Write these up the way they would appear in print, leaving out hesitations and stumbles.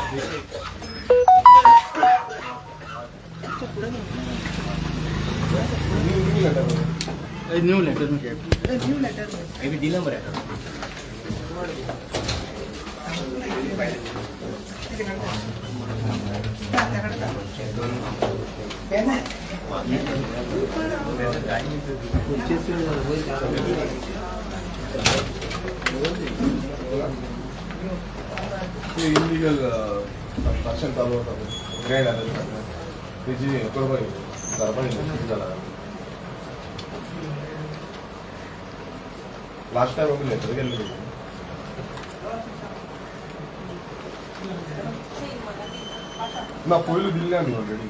New letter. New letter. आम्ही दिलं मरे. ते इलिगल कन्स्ट्रक्शन चालू आसा ग्रँड आसा तेजी हें करपाक विचारपाक कितें जाला. लास्ट टायम आमी लेटर केल्लें. ना, पयलू दिल्लें आमी ऑलरेडी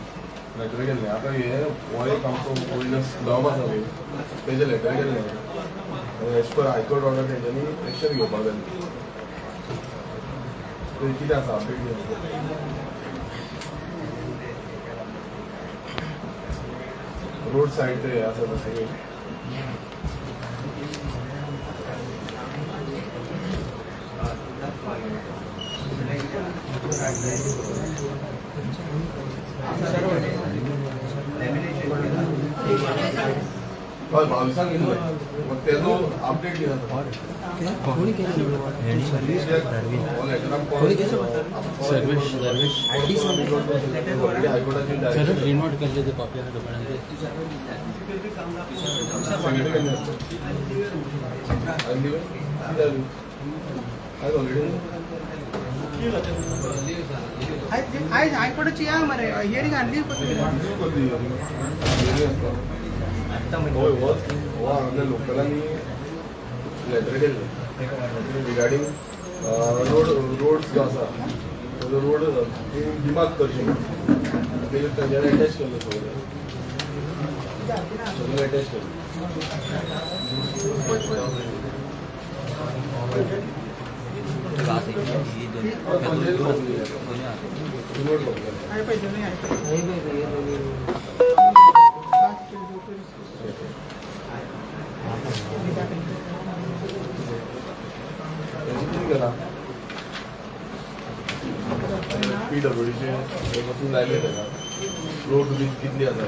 लेटर केल्लें. आतां हे हो एक आमचो वयलो दम आसा पळय, तेजें लेटर केल्लें. एज पर हायकोर्ट ऑर्डर तेंच्यांनी एक्शन घेवपाक जाय. ते कितें आसा अपडेट घेवपाक. रोड सायड ते आसा सगळें. हय, बावीसांक येयल्ले, मग तेजो अपडेट कितें आसा? हो लेटर सर्वेश सर्वेश. ऑलरेडी हायकोर्टाची सर डायरेक्शन. रिनोट केल्ले ते कॉपी आसा दुकानात. सेक्रेटरी केन्ना आसता? आयज न्ही? कितें जालें? आयज ऑलरेडी आयज हायकोर्टाची या मरे हियरिंग आणली. कसली hearing आसता? हय, हो हो हांगासरल्या लोकलांनी लेटर केल्ले रिगार्डींग रोड रोड्स जो आसा तो रोड दिमाग करचे म्हणून. तेजेर तेंच्यांनी अटॅच केल्ले, सगळे सगळे अटॅच केल्ले. Panchayat copy, road copy. आहे पाहिजे नाही आहे. तेंचे कितें केलां, पीडब्ल्यूडीचे हे पसून लायले ताका रोड बीन कितली आसा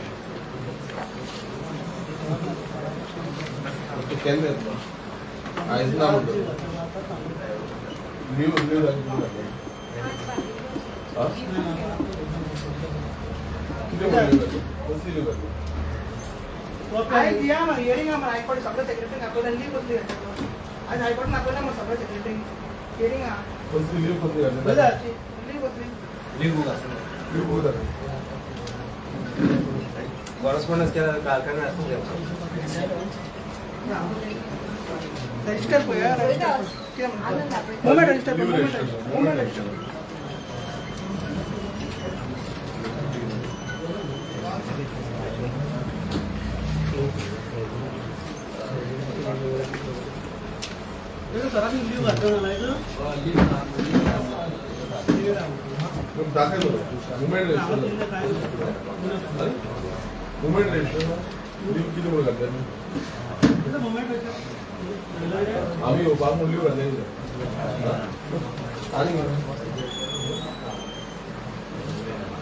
ते केन्ना येतलो? आयज ना म्हणटा. लीव लीव घातली. कितें म्हणून लीव घातली? कसली लीव घातली? आयज या मरे हियरिंग मरे हायकोर्ट सगळं सेक्रेटरी आपल्याला लीव कसली घातली? आज हायकोर्टान आपल्याला मरे सगळं सेक्रेटरी हियरिंग आहा. कसली लीव कसली घातली? लीव कसली? लीव बुक आसा. लीव बुक घातली. कॉरस्पॉन्डन्स केला कारखाना आसूंक जाय. रजिस्टर पळया, रजिस्टर कितें म्हणटा. Movement register. Leave movement register. Register. Movement register. सरांनी लीव घातलं ना? दाखय बरं movement register. Movement register leave कितें म्हणून घातल्या? आमी येवपाक म्हणून लीव घातल्या. आनी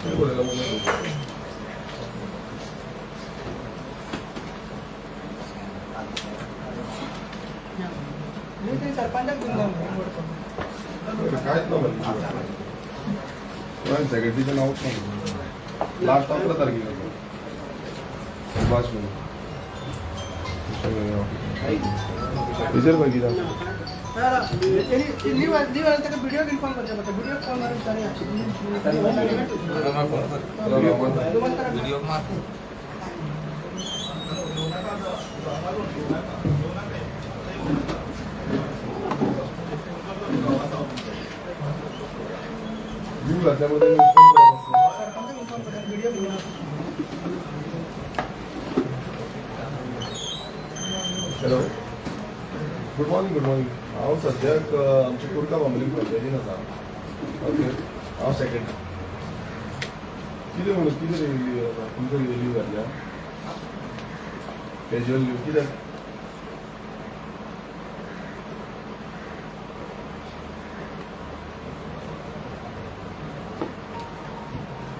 कितें बरयलां मुवमेंट? मी ते सरपंचाक दिवन जा. कांयच ना मरे. सेक्रेटरीचें नांवच ना. लास्ट 11 तारखेक आसा सुभाष म्हणून. तेजेर पळय कितें आसा. लीव लीव आल्यार ताका बिडिओक इन्फॉर्म करचें पडटा. बिडिओक फोन मारून विचारया. व्हिडिओ मार. लीव घातल्यामुळे त्यांनी इन्फॉर्म करप आसता. सरपंचाक इन्फॉर्म करता video. Hello, good morning, good morning. हांव सद्याक आमच्या कुडका बांबोलीम पंचायतीन आसा. ओके, हांव सेक्रेटरी. कितें म्हणून कितें लीव आसा तुमकां? कितें लीव घातल्या? कॅज्युअल लीव कित्याक?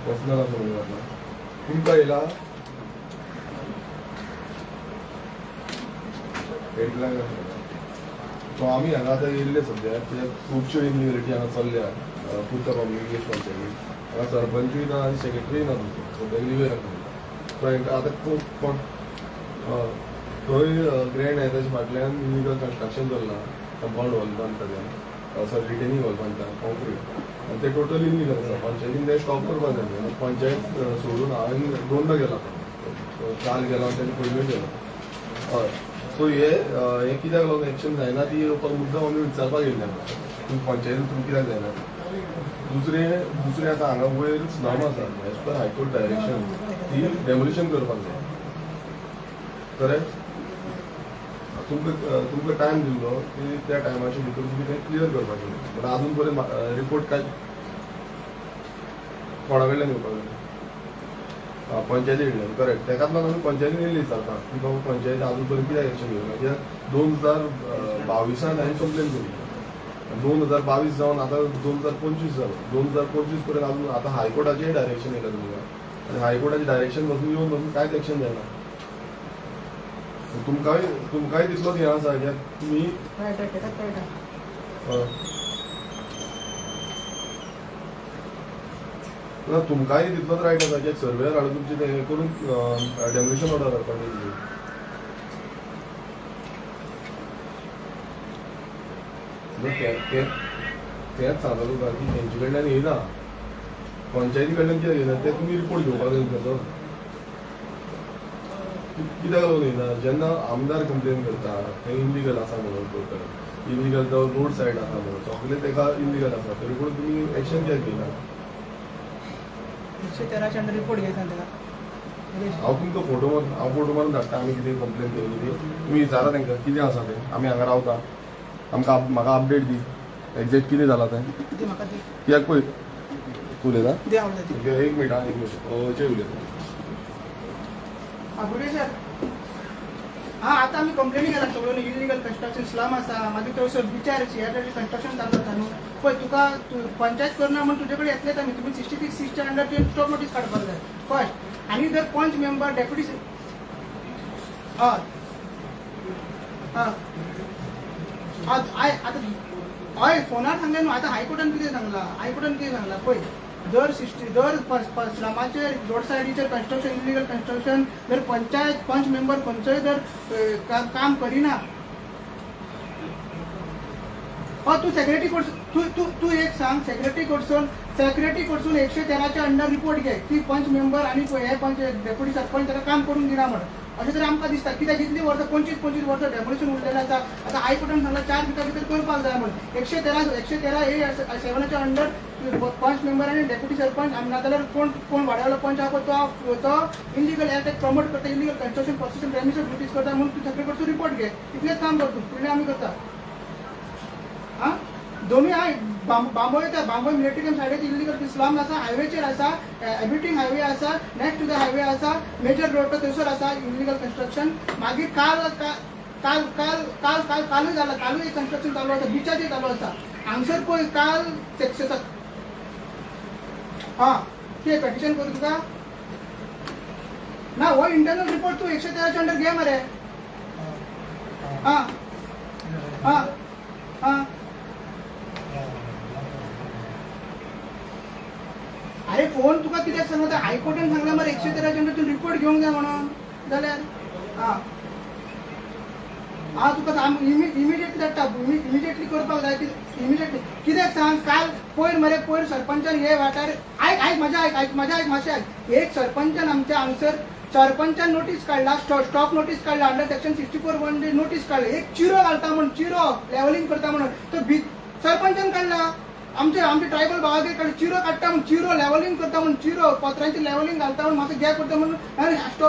पर्सनल आसा म्हणून घातला. तुमकां येयला 8 लाख. सो आमी हांगा आतां येयल्ले सद्या कित्याक खुबश्यो इनलिगलिटी हांगा चल्ल्या पुर्ता इंग्लीश पंचायतीन. हांगा सरपंचूय ना आनी सेक्रेटरीय ना तुमचो, सद्याक लिवेर आसा. सो हांकां आतां खूब कोण थंय ग्रँड हायताच्या फाटल्यान इलिगल कन्स्ट्रक्शन चल्लां. कंपाउंड वॉल बांदता ते, सॉरी, रिटेनिंग वॉल बांदता कॉन्क्रीट, आनी ते टोटल इलिगल आसा. पंचायतीन ते स्टॉप करपाक जाय. आनी पंचायत सोडून हांवें दोनदां गेला, काल गेला आनी तेजे पयलीं गेलो. हय, सो हे हें कित्याक लागून एक्शन जायना ती येवपाक मुद्दाम आमी विचारपाक येयल्ले हांगा, तुमी पंचायतीन थ्रू कित्याक जायना. दुसरें आतां हांगा वयर स्लम आसा. एज पर हायकोर्ट डायरेक्शन ती डेमोलिशन करपाक जाय, करेक्ट? तुमकां टायम दिल्लो की त्या टायमाच्या भितर तुमी तें क्लियर करपाचें, बट आजून पर्यंत रिपोर्ट काय कोणा कडल्यान येवपाक जाय? आं, पंचायती कडल्यान, करेक्ट. तेकाच लागून आमी पंचायतीन येयल्ली विचारता की बाबा, पंचायत आजून पर्यंत कित्याक एक्शन घेवना? कित्याक 2022 हांवें कंप्लेन केली. 2022 जावन आतां 2025 जालो. 2025 पर्यंत अजून आतां हायकोर्टाचें डायरेक्शन येयलां तुमकां आनी हायकोर्टाचें डायरेक्शन पासून येवन पासून कांयच एक्शन जायना. तुमकांय तितलोच हें आसा, कित्याक तुमी कळटा, तेकाच कळटा. हय. ना, तुमकांय तितलोच रायट आसा, कित्याक सर्वेयर हाडून तुमचें तें हें करून डेमोलिशन ऑर्डर हाडपाक जाय तुमी. न्हू, ते तेंच सांगता तुका की तेंचे कडल्यान येयना, पंचायती कडल्यान कित्याक येयना ते तुमी रिपोर्ट घेवपाक जाय तेचो. कित्याक लागून येयना? जेन्ना आमदार कंप्लेन करता तें इलिगल आसा म्हणून, टोटल इलिगल, तो रोड सायड आसा म्हणून, सगळें तेका इलिगल आसा, तरी पूण तुमी एक्शन कित्याक घेयना? 113च्या अंडर रिपोर्ट घे, सांग ताका. हांव तुमकां फोटो मारून, हांव फोटो मारून धाडटा. आमी कितें कंप्लेन केली ती तुमी विचारा तांकां कितें आसा तें. आमी हांगा रावता, आमकां म्हाका अपडेट दी एक्झॅक्ट कितें जालां तें. दी म्हाका, दी. कित्याक पळय, तूं उलयता? दी, हांव उलयता. ओके, एक मिनट, हा, एक मिनट, जे उलयता. हा, गुड सर. हा, आतां आमी कंप्लेनी केला सगळ्यो इलिगल कन्स्ट्रक्शन स्लम आसा. मागीर थंयसर बिचार सियाटाचें कन्स्ट्रक्शन चालू आसा न्हू. पळय, तुका तूं पंचायत करना म्हूण तुजे कडेन येतलेच आमी. तुमी 66 6च्या अंडर तुवें स्टॉप नोटीस काडपाक जाय फर्स्ट. आनी जर पंच मेंबर, डेप्युटी, हय हय आतां हय फोनार सांगलें न्हू. आतां हायकोर्टान कितें सांगलां? हायकोर्टान कितें सांगलां पळय, जर सिक्स्टी जर स्लमाचेर, रोड सायडीचेर कन्स्ट्रक्शन, इलिगल कन्स्ट्रक्शन जर पंचायत पंच मेंबर खंयचोय जर काम करिना. हय, तूं सेक्रेटरी कडसून, तूं तूं तूं एक सांग, सेक्रेटरी कडसून 113च्या अंडर रिपोर्ट घे की पंच मेंबर आनी हे पंच, डेप्युटी सरपंच ताका काम करूंक दिना म्हणून. अशें तरी आमकां दिसता, कित्याक इतलीं वर्सां, 25 25 वर्सां डेमोलिशन उरलेलें आसा. आतां हायकोर्टान सांगलां 4 विका भितर करपाक जाय म्हणून. 113, 113 ए 7च्या अंडर पंच मेंबर आनी डेप्युटी सरपंच आनी नाजाल्यार कोण कोण वाड्यावयलो पंच आहा पळय, तो तो इलिगल एक्ट प्रमोट करता, इलिगल कन्स्ट्रक्शन प्रोसेसन प्रेमिसीस नोटीस करता म्हणून तूं सेक्रेटरी कडसून रिपोर्ट घे. इतलेंच काम कर तूं, फुडलें आमी करता. आं, दोनूय आहा. बांबोळे, त्या बांबोळे मिलिटरी कॅम्प सायडीक इलिगल स्लम आसा, हायवेचेर आसा, एबिटींग हायवे आसा, नेक्स्ट टू the highway आसा, मेजर रोड थंयसर आसा इलिगल कन्स्ट्रक्शन. मागीर काल काल काल काल काल कालूय जाला, कालूय एक कन्स्ट्रक्शन चालू आसा, बिचाचेर चालू आसा हांगसर. पळय, काल सेक्शन, हां, कितें पेटिशन करूं तुका? ना, हो इंटरनल रिपोर्ट तूं 113च्या अंडर घे मरे. आं आं आं अरे, फोन तुका कित्याक सांगता? हायकोर्टान सांगला मरे, 113च्या अंडर तूं रिपोर्ट घेवंक जाय म्हणून जाल्यार. आं हांव तुका इमिडिएटली धाडटा. इमिडिएटली करपाक जाय इमिडिएटली. कित्याक सांग, काल पयर मरे, पयर सरपंचान हे वाठार, आयक, आयक म्हजें, आयक, आयक म्हजें, आयक मातशें, आयक. एक सरपंचान आमच्या हांगसर सरपंचान नोटीस काडला, स्टॉप नोटीस काडला, अंडर सेक्शन 64(1) नोटीस काडला. एक चिरो घालता म्हणून, चिरो लेवलिंग करता म्हणून तो सरपंचान काडला. आमचे आमचे ट्रायबल भावागेर काडले, चिरो काडटा म्हणून, चिरो लेवलिंग करता म्हणून, चिरो पत्रांचे लेवलिंग घालता म्हणून, मातसो गॅप करता म्हणून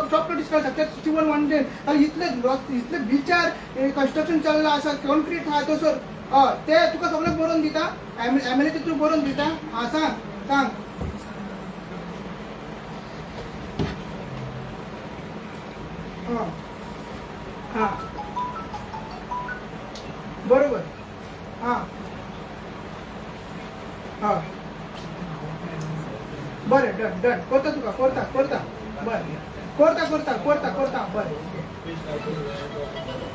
स्टॉप नोटीस काडला सेक्शन 61(1). इतले इतले बिचार कन्स्ट्रक्शन चल्लां आसा, कॉन्क्रीट आहा थंयसर. हय, ते तुका सगळें बरोवन दिता, एम एल एचे थ्रू बरोवन दिता. आं, सांग, सांग. हां हां बरोबर. हां हां बरें, डन डन, करता तुका, करता करता, बरें, करता करता करता करता, बरें, ओके.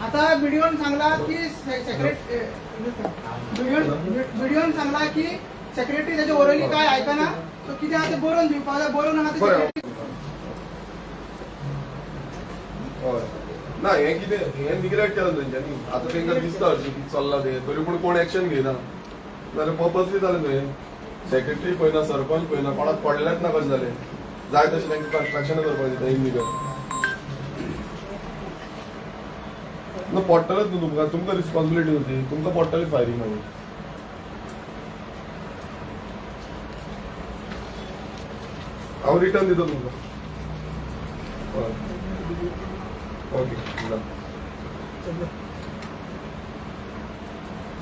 आता बीडीओन सांगला की सेक्रेटरी, बीडीओन सांगला की सेक्रेटरी त्याच्या ओरली काय आयकना. सो कितें आहा तें बरोवन दिवपाक जाय, बरोवन आहा. बरें. ते हय, ना, हें कितें, हें निग्लेक्ट केलां तेंच्यांनी. आतां तांकां दिसता हरशीं कितें चल्लां तें, तरी पूण कोण एक्शन घेयना. नाजाल्यार पर्पजली जालें न्हू हें. सेक्रेटरी पळयना, सरपंच पळयना, कोणाक पडलेंच ना. कशें जालें, जाय तशें तांकां कन्स्ट्रक्शन करपाक दिता इलिगल. ना, पडटलेच न्हू तुमकां. तुमकां रिस्पॉन्सिबिलिटी न्हू ती. तुमकां पडटली फायरींग मागीर. हांव रिटर्न दिता तुमकां. हय, ओके.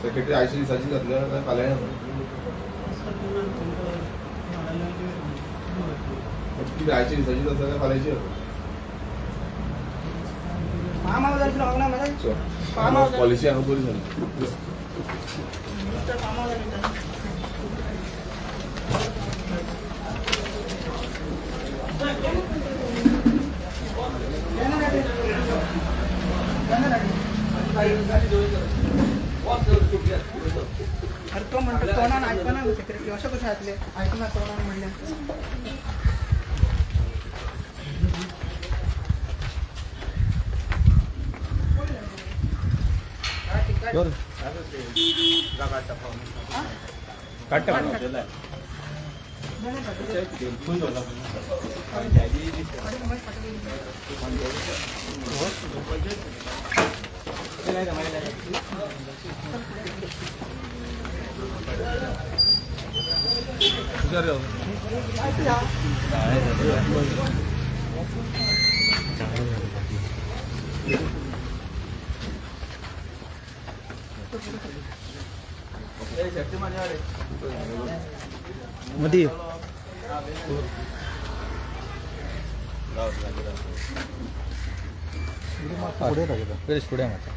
सेक्रेटरी आयच्या दिसाची जातले काय फाल्यां येता? कितें, आयच्या दिसाची जाता काय फाल्यांची जाता? फार्म हाऊस जालें ना मरे, फार्म हाऊस. पॉलिसी हांगा बरी जाली. Farm house. अरे, तो म्हणटा तोंडान आयकना गो सेक्रेटरी. अशें कशें जातलें, आयकना तोंडान म्हणल्यार? बरें. काडटा. मदी. फुडें दाखयता, फुडें मारता.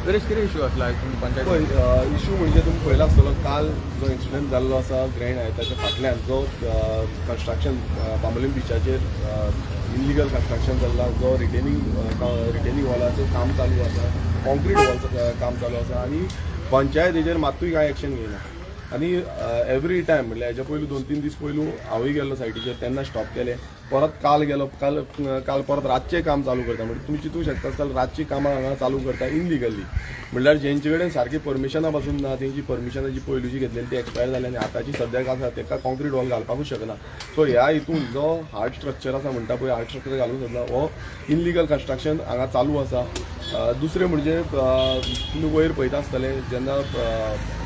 वेरेश, कितें इशू आसला तुमी पंचायत? पळय, इशू म्हणजे तुमी पळयला आसतलो, काल जो इन्सिडंट जाल्लो आसा ग्रँड हायताच्या फाटल्यान, जो कन्स्ट्रक्शन बांबोलीम बिचाचेर इलिगल कन्स्ट्रक्शन चल्ला, जो रिटेनिंग वॉलाचें काम चालू आसा, कॉन्क्रीट वॉलचं काम चालू आसा आनी पंचायत हेजेर मात्तूय कांय एक्शन घेयना. आनी एवरी टायम, म्हणल्यार हेच्या पयलू 2-3 दीस पयलू हांवूय गेल्लो सायटीचेर, तेन्ना स्टॉप केलें. परत काल गेलो, काल काल परत रातचें काम चालू करता. म्हणजे तुमी चिंतूंक शकता, काल रातचीं कामां हांगा चालू करता इलिगली. म्हणल्यार जेंचे कडेन सारकी परमिशनां पासून ना, तेंची परमिशनां जी पयलूची घेतलेली ती एक्सपायर जाली आनी आतांची सद्याक आसा तेका कॉन्क्रीट वॉल घालपाकूच शकना. सो ह्या हितून जो हार्ड स्ट्रक्चर आसा म्हणटा पळय, हार्ड स्ट्रक्चर घालूंक शकना. हो इलिगल कन्स्ट्रक्शन हांगा चालू आसा. दुसरें म्हणजे तुमी वयर पळयता आसतले, जेन्ना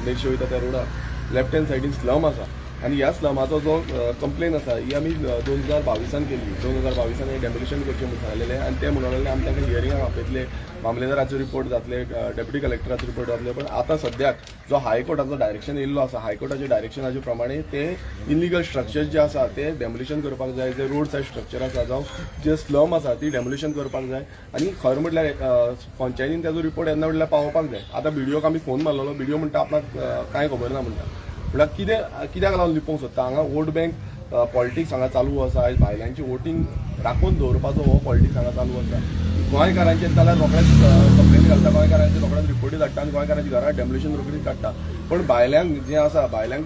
मेरशे वयता त्या रोडार लेफ्ट हँड सायडीन स्लम आसा आनी ह्या स्लमाचो जो कंप्लेन आसा, ही आमी 2022 केल्ली. 2022 हें डेमोलिशन करचें म्हणून सांगलेलें आनी ते म्हणून लागले, आमी तांकां हियरिंगाक आपयतले, मामलेदाराचो रिपोर्ट जातले, डेप्युटी कलेक्टराचो रिपोर्ट जातले. पण आतां सद्याक जो हायकोर्टाचो डायरेक्शन येयल्लो आसा, हायकोर्टाच्या डायरेक्शनाचे प्रमाणे ते इलिगल स्ट्रक्चर जे आसा ते डेमोलिशन करपाक जाय. जे रोड सायड स्ट्रक्चर आसा जावं जे स्लम आसा ती डेमोलिशन करपाक जाय. आनी खरें म्हटल्यार पंचायतीन ताजो रिपोर्ट येन्ना म्हटल्यार पावोवपाक जाय. आतां बीडीओक आमी फोन मारलेलो, बीडीओ म्हणटा आपणाक कांय खबर ना म्हणटा. म्हणल्यार कितें, कित्याक लागून लिपोवंक सोदता? हांगा वोट बँक पॉलिटिक्स हांगा चालू आसा. आयज बायलांची वोटींग राखून दवरपाचो हो पॉलिटिक्स हांगा चालू आसा. गोंयकारांचेर जाल्यार रोखडेच कंप्लेन घालता, गोंयकारांचेर रोखडेच रिपोर्टी धाडटा आनी गोंयकारांच्या घरांत डेमोलिशन रोखडीच काडटा. पण भायल्यांक जें आसा, भायल्यांक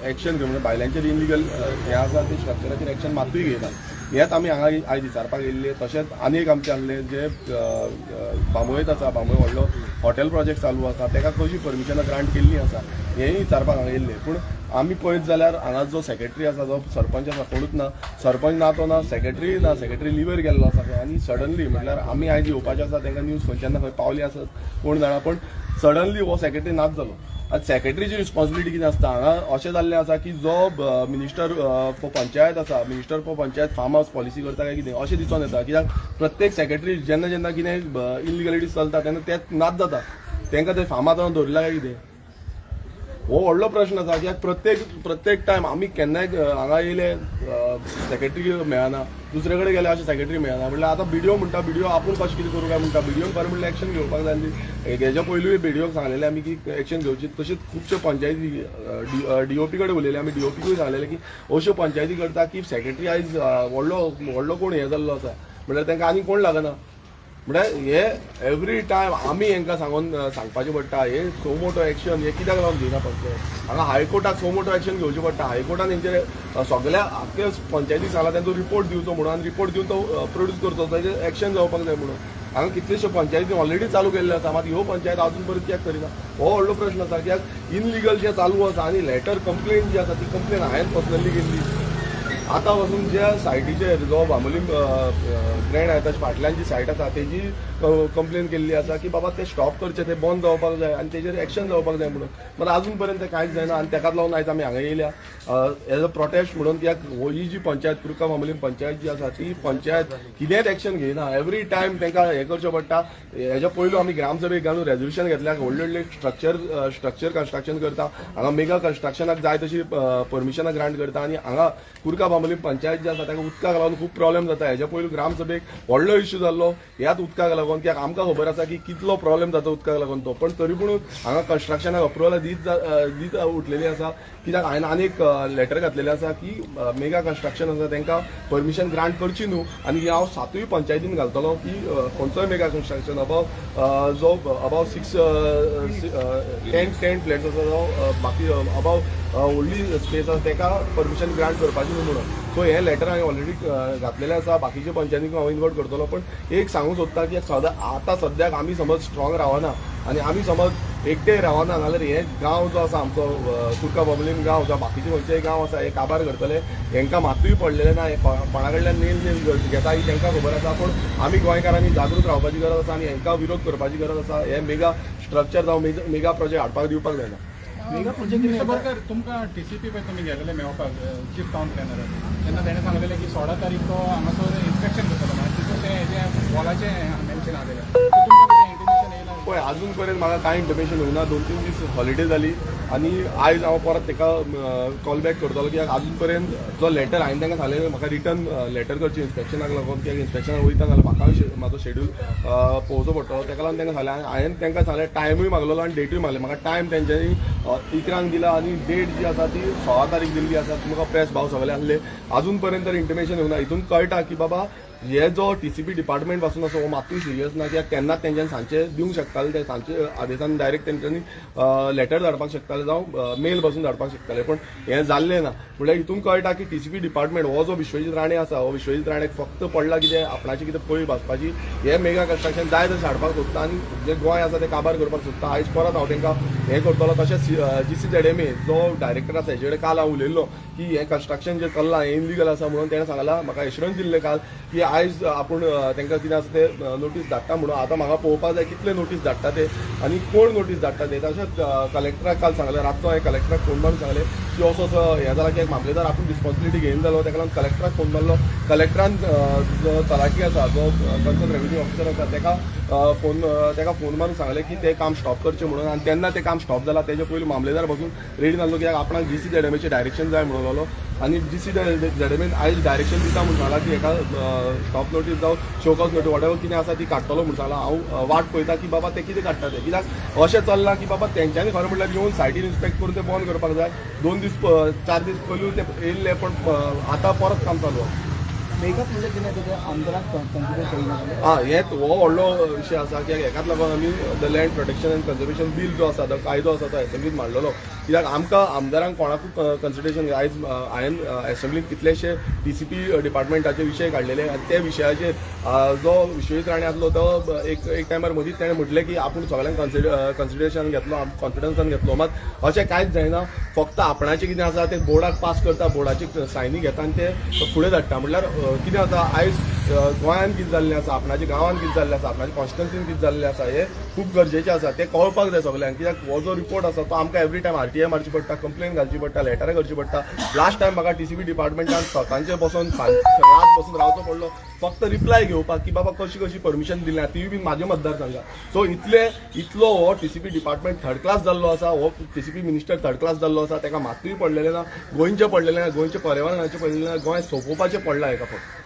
एक्शन घेवन, म्हणजे भायल्यांचेर इलिगल हें आसा ते स्ट्रक्चराचेर एक्शन मातूय घेयना. हेंच आमी हांगा आयज विचारपाक येयल्ले. तशेंच आनी एक आमचें आहलें, जे बांबोळेंत आसा, बांबोळे व्हडलो हॉटेल प्रोजेक्ट चालू आसा, ताका कशी परमिशनां ग्रांट केल्ली आसा, हेंय विचारपाक हांगा येयल्ले. पूण आमी पळयत जाल्यार हांगा जो सेक्रेटरी आसा, जो सरपंच आसा, कोणूच ना. सरपंच ना तो ना, सेक्रेटरी ना, सेक्रेटरी लिव्हर गेल्लो आसा खंय. आनी सडनली म्हटल्यार आमी आयज येवपाचे आसा, तांकां न्यूज खंयच्यान ना खंय पावली आसत, कोण जाणा, पण सडनली हो सेक्रेटरी नाच जालो. आतां सेक्रेटरीची रिस्पॉन्सिबिलिटी कितें आसता? हांगा अशें जाल्लें आसा की जो मिनिस्टर फॉर पंचायत आसा, minister for panchayat farm house policy करता काय कितें अशें दिसून येता. कित्याक प्रत्येक सेक्रेटरी जेन्ना जेन्ना कितें इलिगलिटीज चलता तेन्ना ते नाच जाता. तांकां ते फार्म हाउसान दवरिल्ला काय कितें? हो व्हडलो प्रश्न आसा कित्याक प्रत्येक प्रत्येक टायम आमी केन्नाय हांगा येयले, सेक्रेटरी मेळना, दुसरे कडेन गेले, अशें सेक्रेटरी मेळना. म्हणल्यार आतां बीडीओ म्हणटा, बीडीओ आपूण कशें कितें करूं काय म्हणटा. बीडीओन खरें म्हणल्यार एक्शन घेवपाक जाय आनी हेज्या पयलूय बीडीओक सांगलेलें आमी की एक्शन घेवची. तशेंच खुबशे पंचायती डीओपी कडेन उलयले आमी. डीओपीकूय सांगलेलें की अश्यो पंचायती करता की सेक्रेटरी आयज व्हडलो व्हडलो कोण हें जाल्लो आसा, म्हणल्यार तांकां आनी कोण लागना. म्हळ्यार हे एवरी टायम आमी हेंकां सांगून सांगपाचें पडटा. हे सो मोटो एक्शन हे कित्याक लागून घेयना पंचायत? हांगा हायकोर्टाक सो मोटो एक्शन घेवचें पडटा. हायकोर्टान हेंचेर सगळ्या आख्खे पंचायतीक सांगला तेंचो रिपोर्ट दिवचो म्हणून आनी रिपोर्ट दिवन तो प्रोड्यूस करचो, ताजेर एक्शन जावपाक जाय म्हणून. हांगा कितलेश्यो पंचायती ऑलरेडी चालू केल्ल्यो आसा, मात ह्यो पंचायत अजून परत कित्याक करिना, हो व्हडलो प्रश्न आसा. कित्याक इनलिगल जें चालू आसा आनी लेटर कंप्लेन जी आसा ती कंप्लेन हांवें पर्सनली केल्ली. आतां पासून ज्या सायटीचेर जो बांबोलीम ग्रँड हायाताच्या फाटल्यान जी सायट आसा तेजी कंप्लेन केल्ली आसा की बाबा ते स्टॉप करचे, ते बंद जावपाक जाय आनी तेजेर एक्शन जावपाक जाय म्हणून. मात अजून पर्यंत ते कांयच जायना आनी तेकाच लागून आयज आमी हांगा येयल्या एज अ प्रोटेस्ट म्हणून. कित्याक ही जी पंचायत, कुर्का बांबोलीम पंचायत जी आसा, ती पंचायत कितेंच एक्शन घेयना. एवरी टायम तांकां हें करचें पडटा. हेज्या पयलू आमी ग्रामसभेक घालून रेजोल्युशन घेतल्या. व्हडले व्हडले स्ट्रक्चर स्ट्रक्चर कन्स्ट्रक्शन करता हांगा, मेगा कन्स्ट्रक्शनाक जाय तशी परमिशनां ग्रांट करता आनी हांगा कुर्का बांबोलीम पंचायत जी आसा ताका उदकाक लागून खूब प्रॉब्लेम जाता. हेज्या पयलू ग्रामसभेक व्हडलो इश्यू जाल्लो ह्याच उदकाक लागून, कित्याक आमकां खबर आसा की कितलो प्रॉब्लेम जाता उदकाक लागून तो. पण तरी पूण हांगा कन्स्ट्रक्शनाक अप्रुवल दीत उठलेली आसा. कित्याक हांवें आनी एक लेटर घातलेलें आसा की मेगा कन्स्ट्रक्शन आसा तांकां परमिशन ग्रांट करची न्हू आनी हांव सातूय पंचायतीन घालतलो की खंयचोय मेगा कन्स्ट्रक्शन अबाव जो अबाव 6 10 10 फ्लॅट्स आसा, जो बाकी अबाव व्हडली स्पेस आसा, ताका परमिशन ग्रांट करपाची न्हू म्हणून. सो हें लेटर हांवें ऑलरेडी घातलेलें आसा. बाकीचे पंचायतींक हांव इन्वॉल्व करतलो. पण एक सांगूंक सोदता की सदां आतां सद्याक आमी समज स्ट्रॉंग रावना आनी आमी समज एकटे रावना नाल्यार हे गांव जो आसा आमचो कुर्का बांबोलीम गांव जावं बाकीचे खंयचेय गांव आसा, हे काबार करतले. हेंकां मातूय पडलेलें ना. हे कोणा कडल्यान नेल नेल घेता ही तांकां खबर आसा. पूण आमी गोंयकारांनी जागृत रावपाची गरज आसा आनी हेंकां विरोध करपाची गरज आसा. हे मेगा स्ट्रक्चर जावं मेगा प्रोजेक्ट हाडपाक दिवपाक जायना. Mega project. Mister Borkar, तुमकां टीसीपी पळय तुमी गेलेले मेळपाक चीफ टावन प्लॅनर, तेन्ना तेणें सांगलेलें की 16 तारीख तो हांगासर इन्स्पेक्शन करतलो म्हणून. तितून तें हेजें वॉलाचें मेन्शन आसलेलें. तुमकां कितें इंटिमेशन येयलां? पळय, अजून पर्यंत म्हाका कांय इंटिमेशन येवना. 2-3 दीस हॉलिडे जाली आनी आयज हांव परत ताका कॉल बॅक करतलो, कित्याक अजून पर्यंत जो लेटर हांवें तांकां सांगलें म्हाका रिटर्न लेटर करचें इन्स्पेक्शनाक लागून, कित्याक इन्स्पेक्शनाक वयता जाल्यार म्हाका म्हाजो शेड्यूल पळोवचो पडटलो. ताका लागून तांकां सांगलें. हांवें तांकां सांगलें, टायमूय मागलेलो आनी डेटूय मागले. म्हाका टायम तेंच्यांनी 11क दिला आनी डेट जी आसा ती 16 तारीख दिल्ली आसा. तुमकां प्रेस भाव सगळे आसले. अजून पर्यंत तर इंटिमेशन येवना. हितून कळटा की बाबा हे जो टीसीपी डिपार्टमेंट पासून आसा हो मातूय सिरियस ना, कित्याक तेन्नाच तेंच्यांनी सांजचे दिवंक शकताले. ते सांजचे आदेसान डायरेक्ट तेंच्यांनी लेटर धाडपाक शकताले जावं मेल पासून धाडपाक शकताले, पण हें जाल्लें ना. म्हणल्यार हितून कळटा की टीसीपी डिपार्टमेंट हो जो विश्वजीत राणे आसा, हो विश्वजीत राणेक फक्त पडला कितें आपणाचें कितें पळय भाजपाची. हे मेगा कन्स्ट्रक्शन जाय तशें हाडपाक सोदता आनी जे गोंय आसा तें काबार करपाक सोदता. आयज परत हांव तांकां हें करतलो. तशेंच जीसीझेडएमए जो डायरेक्टर आसा हेजे कडेन काल हांव उलयल्लो की हें कन्स्ट्रक्शन जें चल्लां हें इनलिगल आसा म्हणून. तेणें सांगलां, म्हाका एश्युरन्स दिल्लें काल की आयज आपूण तांकां कितें आसा तें नोटीस धाडटा म्हणून. आतां म्हाका पळोवपाक जाय कितले नोटीस धाडटा ते आनी कोण नोटीस धाडटा ते. तशेंच कलेक्टराक काल सांगलें, रातचो हांवें कलेक्टराक फोन मारून सांगलें की असो असो हें जाला, की एक मामलेदार आपूण रिस्पॉन्सिबिलिटी घेवन जालो. ताका लागून कलेक्टराक फोन मारलो. कलेक्टरान जो तलाठी आसा, जो कन्सर्न रेव्हेन्यू ऑफिसर आसा, ताका फोन मारून सांगलें की तें काम स्टॉप करचें म्हणून. आनी तेन्ना तें काम स्टॉप जालां. तेजे पयलीं मामलेदार पासून रेडी नासलो, कित्याक आपणाक जीसीझेडएमएचें डायरेक्शन जाय म्हणून लागलो. आनी जीसीझेडएमएन आयज डायरेक्शन दिता म्हणून सांगलां की हेका स्टॉप नोटीस जावं show cause notice, what ever कितें आसा ती काडटलो म्हणून सांगलां. हांव वाट पळयता की बाबा ते कितें काडटा ते, कित्याक अशें चल्लां की बाबा तेंच्यांनी खरें म्हटल्यार येवन सायटीर इन्स्पेक्ट करून तें बंद करपाक जाय. 2 दीस 4 दीस पयलू ते येयल्ले, पण आतां परत काम चालू आसा. मेगा प्रोजेक्ट जेन्ना येता ते आमदाराक कन्सिडर करिना जाल्यार? आं, हें हो व्हडलो विशय आसा, कित्याक हेकाच लागून आमी the Land Protection and Conservation Bill जो आसा, तो कायदो आसा, तो एसेंब्लीत मांडलेलो. कित्याक आमकां आमदारांक कोणाकूय कन्सिडरेशन. आयज हांवें एसेंब्लीत कितलेशे टीसीपी डिपार्टमेंटाचे विशय काडलेले आनी त्या विशयाचेर जो विश्वजीत राणे आसलो तो एक एक टायमार मदींच ताणें म्हटलें की आपूण सगळ्यांक कन्सिडरेशन घेतलो, कॉन्फिडन्सान घेतलो. मात अशें कांयच जायना. फक्त आपणाचें कितें आसा तें बोर्डाक पास करता, बोर्डाची सायनी घेता आनी ते फुडें धाडटा. म्हणल्यार कितें आसा आयज गोंयांत कितें जाल्लें आसा, आपणाच्या गांवांत कितें जाल्लें आसा, आपणाच्या कॉन्स्टिट्युन्सीन कितें जाल्लें आसा, हें खूब गरजेचें आसा. तें कळपाक जाय सगल्यांक, कित्याक हो जो रिपोर्ट आसा तो आमकां एवरी टायम आरटीआय मारची पडटा, कंप्लेन घालची पडटा, लेटरां करची पडटा. लास्ट टायम म्हाका टीसीपी डिपार्टमेंटान सकाळचें बसून, रात बसून रावचो पडलो फक्त रिप्लाय घेवपाक की बाबा कशी कशी परमिशन दिल्या, तीय बी म्हाज्या मतदारसंघात. सो इतले इतलो हो टीसीपी डिपार्टमेंट थर्ड क्लास जाल्लो आसा, हो टीसीपी मिनिस्टर थर्ड क्लास जाल्लो आसा. ताका मातूय पडलेलें ना गोंयचें, पडलेलें ना गोंयचें पर्यावरणाचें पडलेलें ना, गोंय सोंपोवपाचें पडलां हेका फक्त.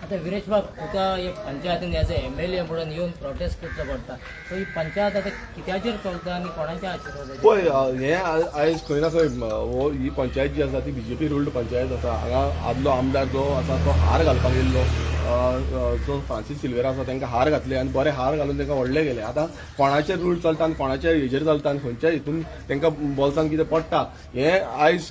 आतां विरेश बाब, तुका एक पंचायतीन एज ए एमएलए म्हणून येवन प्रोटेस्ट करचो पडटा. सो ही पंचायत आतां कित्याचेर चलता आनी कोणाच्या आशिर्वादाचेर? पळय, हें आयज खंय ना खंय हो ही पंचायत जी आसा ती बीजेपी रुल्ड पंचायत आसा. हांगा आदलो आमदार जो आसा तो हार घालपाक येयल्लो, जो फ्रांसीस सिल्वेरा आसा, तांकां हार घातले आनी बरे हार घालून तांकां व्हडले गेले. आतां कोणाचेर रूल चलता आनी कोणाच्या हेजेर चलता आनी खंयच्या हितून तांकां बोल्सान कितें पडटा हें आयज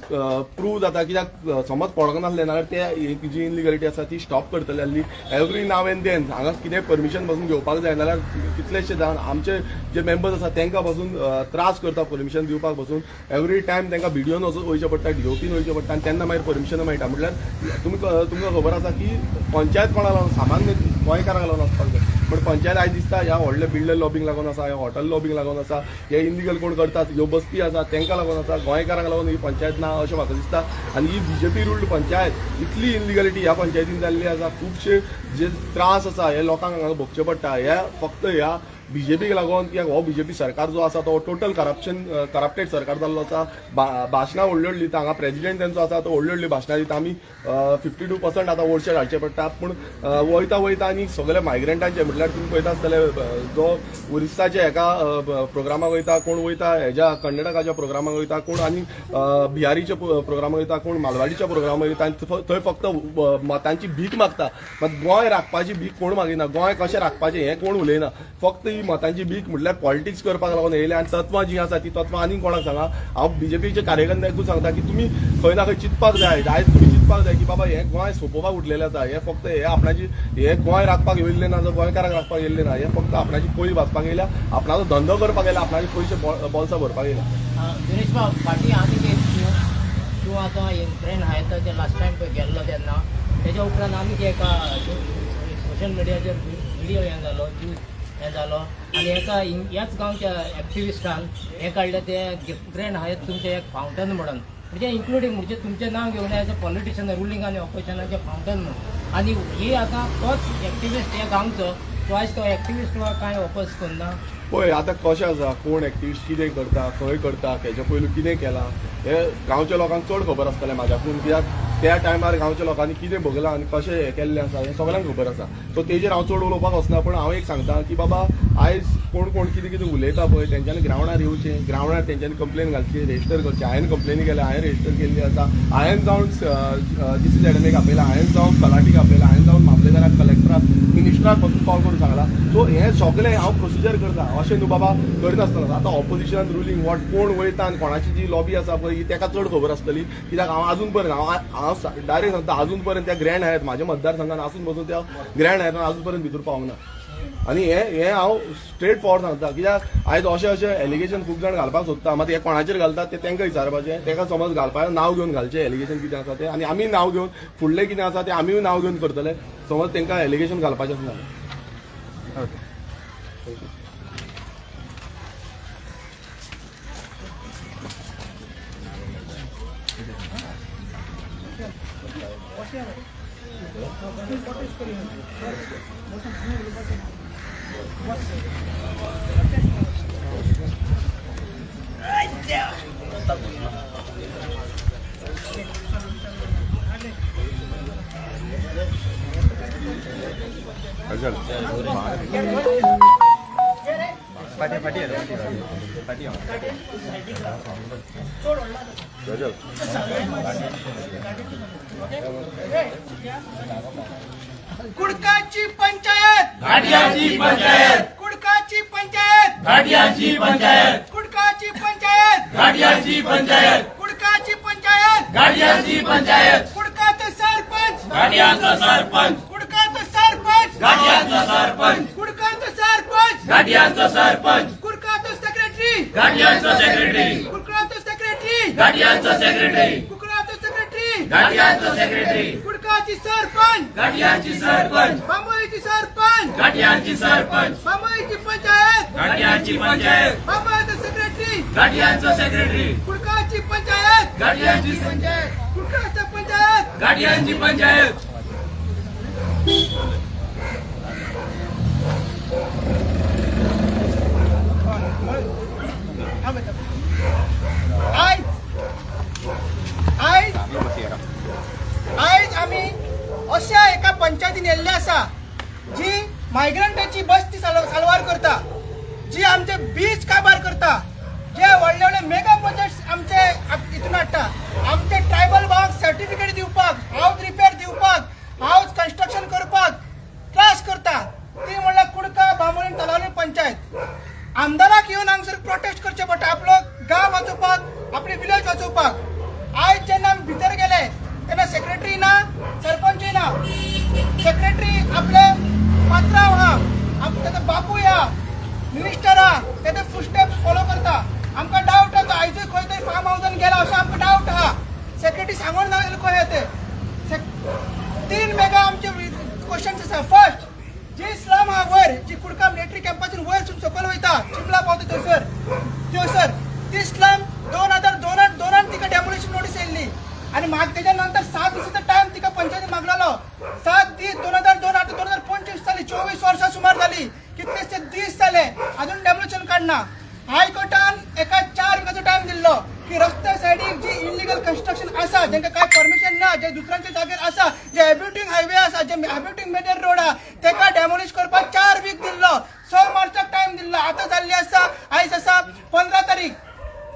प्रूव जाता. कित्याक समज पडोंक नासलें नाल्यार ते एक जी इनलिगलिटी आसा ती स्टॉप करतले आसली. एवरी नाव एंड then हांगा कितें परमिशन पासून घेवपाक जाय नाल्यार कितलेशे जाण आमचे जे मेंबर्स आसा तांकां पासून त्रास करता परमिशन दिवपाक पासून. एवरी टायम तांकां बिडिओन वचून वयचें पडटा, डीओपीन वयचें पडटा आनी तेन्ना मागीर परमिशन मेळटा. म्हटल्यार तुमी तुमकां खबर आसा की पंचायत कोणा लागून, सामान्य गोंयकारांक लागून आसपाक जाय, पण पंचायत आयज दिसता ह्या व्हडल्या बिल्डर लॉबींक लागून आसा, ह्या हॉटेल लॉबींक लागून आसा, हे इलिगल कोण करतात, ह्यो बस्ती आसा तांकां लागून आसा. गोंयकारांक लागून ही पंचायत ना अशें म्हाका दिसता. आनी ही बीजेपी रुल्ड पंचायत, इतली इलिगलिटी ह्या पंचायतीन जाल्ली आसा, खुबशे जे त्रास आसा हे लोकांक हांगा भोगचे पडटा, हे फक्त ह्या बीजेपीक लागून. कित्याक हो बीजेपी सरकार जो आसा तो टोटल करप्शन, करप्टेड सरकार जाल्लो आसा. भाशणां व्हडली व्हडली दिता. हांगा प्रेजिडेंट तेंचो आसा तो व्हडली व्हडली भाशणां दिता, आमी 52% आतां वोट्स हाडचे पडटा. पूण वयता वयता आनी सगळे मायग्रंटांचे, म्हटल्यार तुमी पळयता आसतले, जो उरिस्साच्या हेका प्रोग्रामाक वयता, कोण वयता हेज्या कर्नाटकाच्या प्रोग्रामाक वयता, कोण आनी बिहारीच्या प्रोग्रामाक वयता, कोण मालवाडीच्या प्रोग्रामाक वयता आनी थंय फक्त मतांची भीक मागता. मात गोंय राखपाची भीक कोण मागिना. गोंय कशें राखपाचें हें कोण उलयना. फक्त ही मतांची भीक, म्हटल्यार पॉलिटिक्स करपाक लागून येयले. आनी तत्वां जीं आसा ती तत्वां आनी कोणाक सांगा? हांव बीजेपीचे कार्यकर्त्यांकूच सांगता की तुमी खंय ना खंय चिंतपाक जाय. आयज तुमी चिंतपाक जाय की बाबा हें गोंय सोंपोवपाक उठलेलें आसा. हें फक्त हे आपणाची हे गोंय राखपाक येयल्लें ना, जावं गोंयकारांक राखपाक येयल्लें ना. हे फक्त आपणाची पयली भाजपाक येयल्या, आपणाचो धंदो करपाक येयला, आपणाचे पयशे बोल्सां भरपाक येयल्या. विरेश बाब, फाटीं आनी एक तूं तूं आतां ग्रँड हायताचेर लास्ट टायम पळय गेल्लो तेन्ना, तेज्या उपरांत आनीक एका सोशल मिडियाचेर व्हिडियो हें जालो, न्यूज हें जालो आनी एका ह्याच गांवच्या एक्टिविस्टान हें काडलें तें ग्रँड हायत तुमचें एक फावंटन म्हणून, म्हणजे इन्क्लुडींग म्हणजे तुमचें नांव घेवन एज अ पॉलिटिशियन, रुलींग आनी ऑपोजिशनाचें फावंटन म्हणून. आनी ही आतां तोच एक्टिविस्ट ह्या गांवचो. सो आयज तो एक्टिविस्ट वा कांय ऑपोज करना? पळय, आतां कशें आसा, कोण एक्टिविस्ट कितें करता, खंय करता, तेच्या पयलू कितें केलां हें गांवच्या लोकांक चड खबर आसतलें म्हाज्याकून. कित्याक त्या टायमार गांवच्या लोकांनी कितें भोगलां आनी कशें हें केल्लें आसा हें सगल्यांक खबर आसा. सो तेजेर हांव चड उलोवपाक वचना. पूण हांव एक सांगता की बाबा आयज कोण कोण कितें कितें उलयता पळय, तेंच्यांनी ग्रावंडार येवचें, ग्रावंडार तेंच्यांनी कंप्लेन घालची, रेजिस्टर करची. हांवें कंप्लेनी केल्या, हांवें रेजिस्टर केल्ली आसा. हांवें जावन जीसीझेडएमएक आपयला, हांवें जावन तलाठीक आपयला, हांवें जावन मामलेदाराक, कलेक्टराक, मिनिस्टराक पासून कॉल करून सांगला. सो हें सगळें हांव प्रोसिजर करता, अशें न्हू बाबा करिनासतना. आतां ऑपोजिशनान, रुलींग, what कोण वयता आनी कोणाची जी लॉबी आसा पळय ही ताका चड खबर आसतली. कित्याक हांव अजून पर्यंत, हांव हांव डायरेक्ट सांगता, अजून पर्यंत त्या ग्रँड हायत म्हाज्या मतदारसंघात आसून बसून त्या ग्रँड हायतान अजून पर्यंत भितर पावूंक ना. आनी हे हे हांव स्ट्रेट फॉरवर्ड सांगता, कित्याक आयज अशें अशें एलिगेशन खूब जाण घालपाक सोदता. मात हे कोणाचेर घालतात ते तांकां विचारपाचें. ताका समज घालपाक नांव घेवन घालचें एलिगेशन कितें आसा तें आनी आमी नांव घेवन फुडलें कितें आसा तें आमीय नांव घेवन करतले, समज तांकां एलिगेशन घालपाचें आसा जाल्यार. ओके. फाटी फाटी येता, फाटी फाटी. गजल. कुडकाची पंचायत, घाटियाची पंचायत. कुडकाची पंचायत, घाटियाची पंचायत. कुडकाची पंचायत, घाटियाची पंचायत. कुडकाची पंचायत, घाटियाची पंचायत. कुडकाचा सरपंच, घाटियाचा सरपंच. कुडकाचा सरपंच, घाटियाचा सरपंच. कुडकाचा सरपंच, घाटियाचा सरपंच. कुडकाचा सेक्रेटरी, घाटियाचा सेक्रेटरी. कुडकाचा सेक्रेटरी, घाटियाचा सेक्रेटरी. कुडकाचा सेक्रेटरी, घाटियाचा सेक्रेटरी. कुडकाचा कुडकाळची सरपंच, घाटयांची सरपंच, बांबोळीची सरपंच, घाटयांची सरपंच, बांबोळीची पंचायत, घाटयांची पंचायत, बांबोळीचा सेक्रेटरी, घाटयांचा सेक्रेटरी, कुडकाळची पंचायत, घाटयांची पंचायत, कुडकाळची पंचायत. घाटयांची पंचायत. आयज आयज आयज आमी अशा एका पंचायतीन येल्ले आसा जी मायग्रंटाची बस्ती साल्वार करता, जी आमचे बीच काबार करता, जे व्हडले व्हडले मेगा प्रोजेक्ट्स आमचे हितून हाडटा, आमचे ट्रायबल भावांक सर्टिफिकेट दिवपाक, हावज रिपेर दिवपाक, हावज कन्स्ट्रक्शन करपाक त्रास करता, ती म्हणल्यार कुडका बांबोळी तलावली पंचायत. आमदाराक येवन हांगसर प्रोटेस्ट करचे पडटा आपलो गांव वाचोवपाक, आपली विलेज वाचोवपाक. आयज जेन्ना आमी भितर गेले तेन्ना सेक्रेटरी ना, सरपंचूय ना. सेक्रेटरी आपले पात्रांव आहा, ताचो बापूय आहा, मिनिस्टर आहा, तेजे फुटस्टेप्स फॉलो करता. आमकां डावट आहा तो आयजूय खंय तरी फार्म हावजान गेला अशें आमकां डावट आहा. सेक्रेटरी सांगून ना जाल्यार खंय तें. तीन मेगा आमचे क्वेश्चन्स आसा. फर्स्ट, जी स्लम आहा वयर, जी कुडका मिलिटरी कॅम्पासून वयर सून सकयल वयता चिमला पावता थंयसर थंयसर ती स्लम 2002 तिका डेमोलिशन नोटीस येयल्ली आनी मागीर तेच्या नंतर 7 दिसाचो टायम तिका पंचायतीन मागलेलो. 7 दीस 2002, आतां 2025 जाली, 24 वर्सां सुमार जाली, कितलेशे दीस जाले अजून डेमोलिशन काडना. हायकोर्टान एका 4 विकाचो टायम दिल्लो की रस्त्या सायडीक जी इलिगल कन्स्ट्रक्शन आसा, जेंका काय परमिशन ना, जे दुसऱ्यांच्या जागेर आसा, जे एब्युटींग हायवे आसा, जे एब्युटींग मेजर रोड आहा, तेका डेमोलिश करपाक 4 वीक दिल्लो. 6 मार्चाक टायम दिल्लो. आतां जाल्ली आसा, आयज आसा 15 तारीख,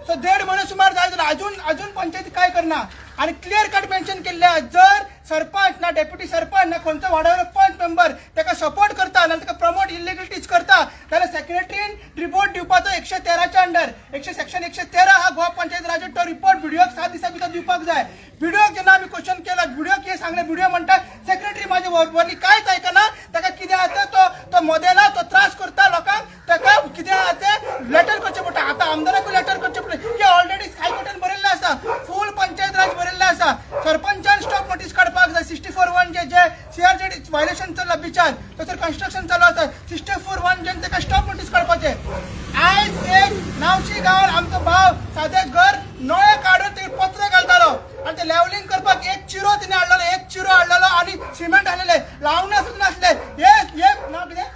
सो 1.5 म्हयनो सुमार जायत जाल्यार अजून अजून पंचायती काय करना. आनी क्लियर कट मेन्शन केल्लें आहा, जर सरपंच ना डेप्युटी सरपंच ना खंयचो वाड्यावयलो पंच मेंबर ताका सपोर्ट करता ना ताका प्रमोट इलिगलिटीज करता जाल्यार सेक्रेटरीन रिपोर्ट दिवपाचो 113च्या अंडर, सेक्शन 113 हा गोवा पंचायत राज, तो रिपोर्ट विडियोक 7 दिसां भितर दिवपाक जाय. विडियोक जेन्ना आमी क्वेश्चन केला, विडियोक कितें सांगलें, विडियो म्हणटा सेक्रेटरी म्हाजे वरवीं कांयच आयकना, ताका कितें आसा तो तो मोदेला तो त्रास करता लोकांक, ताका कितें आसा तें लेटर करचें पडटा. आतां आमदाराकूय लेटर करचें पडटा की ऑलरेडी हायकोर्टान बरयल्लें आसा, फूल पंचायत राज बरयल्लें आसा, सरपंचान स्टॉप नोटीस काडपाक जाय. 64(1) जे जे सीआरझेड व्हायलेशन चल्ला बिचार, थंयसर कन्स्ट्रक्शन चालू आसा, 64(1) जेन ताका स्टॉप नोटीस काडपाचें. आयज एक नावशी गांवान आमचो भाव सादें घर नळे काडून ते पत्रे घालतालो आनी ते लेवलिंग करपाक एक चिरो तिणें हाडलेलो, एक चिरो हाडलेलो आनी सिमेंट हाडलेले, लावणा सुद्दां नासले. हे नांव कितें,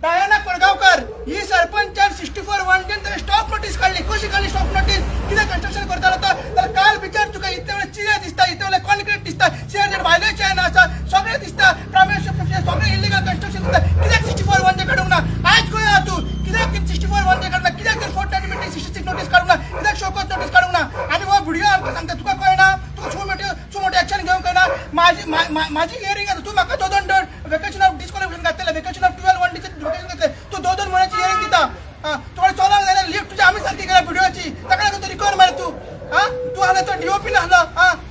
डायना कोरगांवकर ही सरपंचान 64(1) जेन ताणें स्टॉप नोटीस काडली. कशी काडली स्टॉप नोटीस? कितें कन्स्ट्रक्शन करतालो तो? जाल्यार काल बिचार तुका इतले वेळे चिरे दिसता, इतले वेळे कॉन्क्रीट दिसता, सीआरझेड व्हायलेशन आसा, सगळें दिसता, प्रायमरी सगळें इलिगल कन्स्ट्रक्शन दिसता, कित्याक 64(1) जे काडूंक ना? आयज खंय आहा तूं? कित्याक 64(1) जे काडूंक ना? कित्याक तर 420 66 नोटीस काडूंक ना? कित्याक शोकॉज नोटीस काडूंक ना? आनी हो व्हिडिओ आमकां सांगता, तुका कळना? तुका सुमोटो सुमोटो एक्शन घेवंक कळना? माझी माझी हियरिंग आसा, तूं म्हाका दोन दोन वेकेशन ऑफ डिस्क्वॉलिफिकेशन घातलें, वेकेशन ऑफ 12(1) vacation घातलें, तूं 2-2 म्हयन्याची हियरिंग दिता. तुका चलोंक जाय लिफ्ट तुजी आमी सारकी केल्या व्हिडियोची, ताका लागून तूं रिकवर मार तूं. तूं आहले तो डीओपीन आहलो,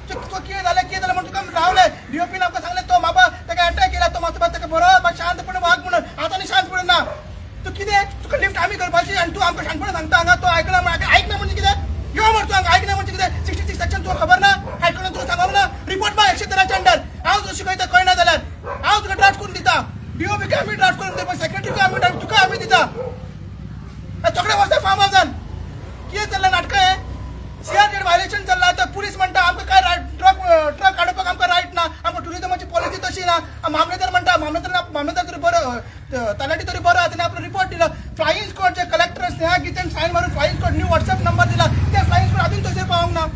तुका कितें जालें कितें जालें म्हण तुका रावलें. डीओपीन आमकां सांगलें तो बाबा ताका एटॅक केला, तो मातसो ताका बरो शांतपणे वाग म्हणून, आतां आनी शांतपणे ना. तूं कितें, तुका लिफ्ट आमी करपाची आनी तूं आमकां शांतपणे सांगता हांगा, तो आयकना म्हण. आयकना म्हणजे कितें? यो मरे तूं हांगा आयकना म्हणजे कितें? 66 सेक्शन तुका खबर ना? हायकोर्टान तुका सांगोंक ना? रिपोर्ट मार 113च्या अंडर. हांव तुका शिकयता, कळना जाल्यार हांव तुका ड्राफ्ट करून दिता, डीओपीक आमी ड्राफ्ट करून दिता, सेक्रेटरीक आमी ड्राफ्ट, तुका आमी दिता. सगळे वचता फार्म हावजान. कितें चल्लां नाटकां हें? सीआरझेड व्हायलेशन चल्लां. आतां पुलीस म्हणटा आमकां काय ट्रक ट्रक काडपाक आमकां रायट ना, आमकां टुरिजमाची पॉलिसी तशी ना. मामलेदार म्हणटा, मामलेदार मामलेदार तरी बरो, तलाठी तरी बरो, तेणे आपलो रिपोर्ट दिलो. फ्लायिंग स्क्वॉड जे कलेक्टर स्नेहा गीतेन सायन मारून flying squad new WhatsApp number दिला, ते फ्लायिंग स्क्वॉड अजून थंयसर पावोंक ना.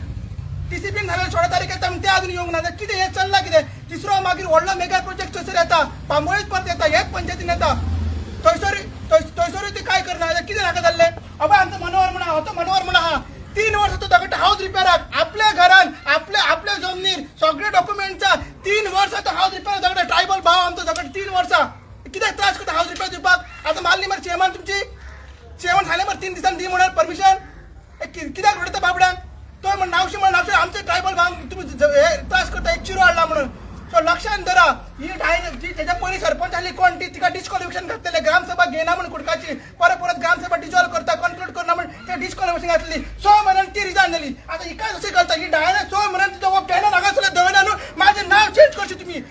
टीसीपीन झाले 16 तारीख येता, ते अजून येवंक ना. कितें हें चल्लां कितें? तिसरो मागीर व्हडलो मेगा प्रोजेक्ट थंयसर येता, बांबोळीच परत येता, हेच पंचायतीन येता, थंयसर थंयसरूय ते काय करना? कितें नाका जाल्लें? अबे आमचो मनोहर म्हणून आहा, तो मनोहर म्हणून आहा, 3 वर्सां तो दगड हावज रिपेराक आपल्या घरान आपल्या आपल्या जमनीर सगळे डॉक्युमेंट्सा 3 वर्सां तो हावज रिपेर दगड ट्रायबल भाव आमचो दगड 3 वर्सां कित्याक त्रास करता हावज रिपेर दिवपाक? आतां मारली मरे चेअरमॅन, तुमची चेअरमॅन सांगलें मरे 3 दिसांनी दी म्हणून परमिशन, कित्याक रडयता बाबड्यांक? तो म्हण नावशी म्हण नावशी आमचे ट्रायबल भाव तुमी हे त्रास करता, एक चिरो हाडला म्हणून. सो लक्षात धरा, ही जी तेच्या पयलीं सरपंच आसली कोण ती, तिका डिस्क्वॉलिफिकेशन घातलेले, ग्रामसभा घेयना म्हणून कुडकाची, परत परत ग्रामसभा डिजॉल्व करता, कन्क्लूड करना म्हणून ते डिस्क्वॉलिफिकेशन घातली. 6 म्हयन्यान ती रिजायन जाली. आतां हिका अशें करता ही डायरेक्ट 6 म्हयन्यान तिचो हो बॅनर हांगासरलो दवरला न्हू, माझें नांव चेंज करचें तुमी.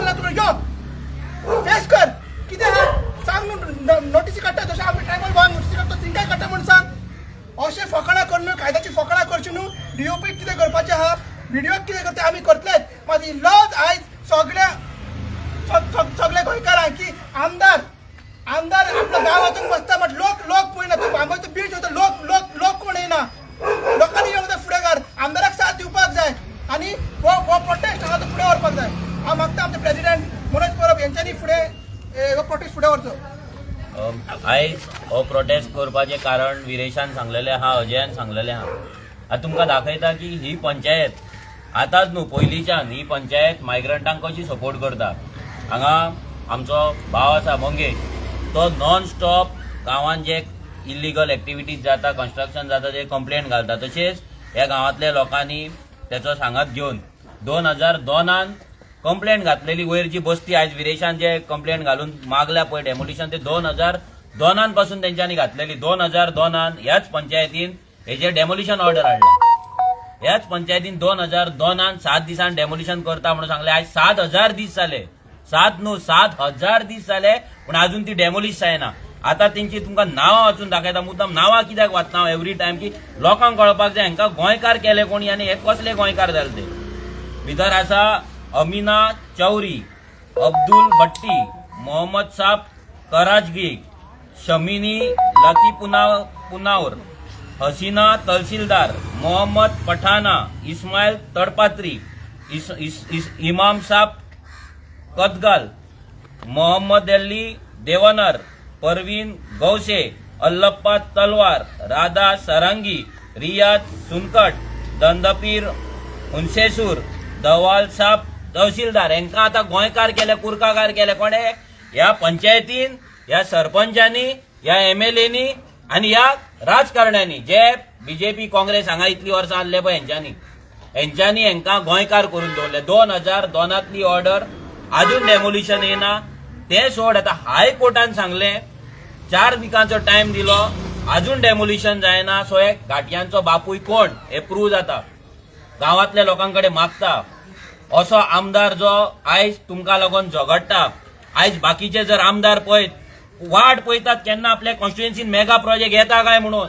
ना तुका, यो फेस कर. कितें आहा सांग न्हू. नोटीसी काडटा जशें आमी ट्रायबल भावांक नोटीसी काडटा, तिंकाय काडटा म्हूण सांग. अशें फकाणां कर न्हू, कायद्याची फकाणां करची न्हू. डीओपी कितें करपाचें आहा, बीडीओक कितें करता, आमी करतलेच. मात ही लज आयज सगळ्या सगल्या गोंयकारांक की आमदार आमदार आपलो गांव वचून बसता, बट लोक लोक पळयना. तूं बांबोळचो बीच वता, लोक लोक लोक कोण येना. लोकांनी येवंक जाय फुडें, आमदाराक साथ दिवपाक जाय आनी हो हो प्रोटेस्ट आहा तो फुडें व्हरपाक जाय. हांव मागता आमचे प्रेजिडेंट मनोज परब हेंच्यांनी फुडें हो प्रोटेस्ट फुडें व्हरचो. आयज हो प्रोटेस्ट करपाचें कारण विरेशान सांगलेलें आहा, अजयान सांगलेलें आहा. आतां तुमकां दाखयता की ही पंचायत आतांच न्हू, पयलींच्यान ही पंचायत मायग्रंटांक कशी सपोर्ट करता. हांगा आमचो भाव आसा मंगेश, तो नॉन स्टॉप गांवांत जे इल्लिगल एक्टिविटीज जाता, कन्स्ट्रक्शन जाता, ते कंप्लेन घालता. तशेंच ह्या गांवांतल्या लोकांनी तेचो सांगात घेवन 2002 कंप्लेन घातलेली. वयर जी बस्ती आयज विरेशान जे कंप्लेन घालून मागल्या पळय डेमोलिशन, ते 2002 पासून तेंच्यांनी घातलेली. 2002 ह्याच पंचायतीन हेजेर डेमोलिशन ऑर्डर हाडला. ह्याच पंचायतीन 2002 7 दिसान डेमोलिशन करता म्हणून सांगले. आयज 7000 दीस जाले, सात न्हू, 7000 दीस जाले, पूण अजून ती डेमोलिश जायना. आतां तेंची तुमकां नांवां वाचून दाखयता. मुद्दाम नांवां कित्याक वाचना एवरी टायम, की लोकांक कळपाक जाय हांकां गोंयकार केले कोणी आनी हे कसले गोंयकार जाले ते. भितर आसा अमिना चौरी, अब्दुल भट्टी, मोहम्मद साब कराजगी, शमिनी लती पुनावर, हसीना तहसीलदार, मोहम्मद पठाना, इस्मायल तडपात्री, इस, इस, इस, इमाम साब कदगाल, मोहम्मद अली देवनर, परवीन गौसे, अल्लप्पा तलवार, राधा सरांगी, रियाद सुनकट, दंदपीर हुनसेसूर, दवाल साब तहसीलदार. हेंकां आतां गोंयकार केले, कुर्काकार केले कोणे? ह्या पंचायतीन, ह्या सरपंचांनी, ह्या एमएलएनी आनी ह्या राजकारण्यांनी, जे बीजेपी काँग्रेस हांगा इतली वर्सां आहले पळय, हेंच्यांनी हेंच्यांनी हेंकां गोंयकार करून दवरले. 2002तली ऑर्डर, अजून डेमोलिशन येना. ते सोड, आतां हायकोर्टान सांगलें, 4 विकांचो टायम दिलो, अजून डेमोलिशन जायना. सो हे घाटयांचो बापूय कोण हे प्रूव जाता. गांवांतल्या लोकांकडे मागता असो आमदार जो आयज तुमकां लागून झगडटा. आयज बाकीचे जर आमदार पळयत, वाट पळयतात केन्ना आपल्या कॉन्स्टिट्युएन्सीन मेगा प्रोजेक्ट येता काय म्हणून.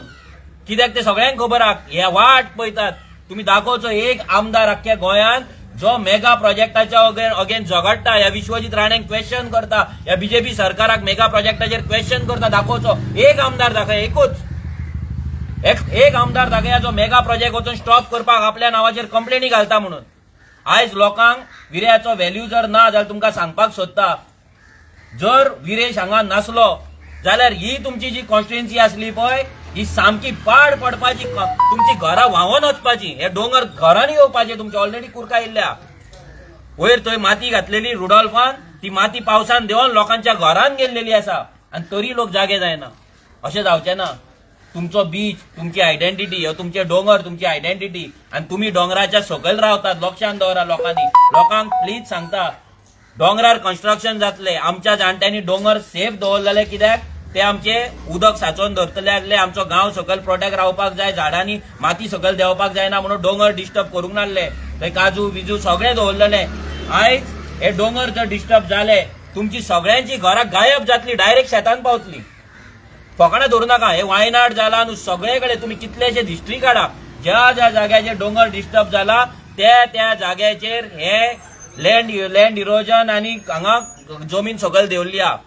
कित्याक ते सगळ्यांक खबर आहा, हे वाट पळयतात. तुमी दाखोवचो एक आमदार अख्ख्या गोंयांत जो मेगा प्रोजेक्टाच्या अगेन झगडटा, ह्या विश्वजीत राणेक क्वेश्चन करता, ह्या बीजेपी सरकाराक मेगा प्रोजेक्टाचेर क्वेश्चन करता. दाखोवचो एक आमदार, दाखय एकूच एक एक आमदार दाखया जो मेगा प्रोजेक्ट वचून स्टॉप करपाक आपल्या नांवाचेर कंप्लेनी घालता म्हणून. आयज लोकांक विऱ्याचो व्हॅल्यू जर ना जाल्यार तुमकां सांगपाक सोदता, जर विरेश हांगा नासलो जाल्यार ही तुमची जी कॉन्स्टिट्युएन्सी आसली पळय, ही सामकी पाड पडपाची, तुमची घरां व्हांवोन वचपाची. हे दोंगर घरांनी येवपाचे तुमचे. ऑलरेडी कुर्का येयल्ल्या. वयर थंय माती घातलेली रुडॉल्फान, ती माती पावसान देंवन लोकांच्या घरान गेल्लेली आसा आनी तरी लोक जागे जायना. अशें जावचें ना. तुमचो बीच तुमची आयडेंटिटी, हो तुमचे दोंगर तुमची आयडेंटिटी आनी तुमी दोंगराच्या सकयल रावतात, लक्षात दवरा लोकांनी. लोकांक प्लीज सांगता, दोंगरार कन्स्ट्रक्शन जातले. आमच्या जाणट्यांनी दोंगर सेफ दवरलेले कित्याक? ते आमचे उदक साचोवन धरतले आसले. आमचो गांव सकयल प्रोटेक्ट रावपाक जाय, झाडांनी माती सकयल देंवपाक जायना म्हणून दोंगर डिस्टर्ब करूंक नासले. थंय काजू बिजू सगळें दवरलेले. आयज हे दोंगर जर डिस्टर्ब जाले, तुमची सगळ्यांची घरां गायब जातली, डायरेक्ट शेतान पावतली. फकाणां धरू नाका. हे वायनाड जाला न्हू, सगळे कडेन तुमी कितलेशे हिस्ट्री काडा, ज्या ज्या जाग्याचेर दोंगर डिस्टर्ब जाला त्या त्या जाग्याचेर हे लँड लँड इरोजन आनी हांगा जमीन सकयल देंवल्ली आहा,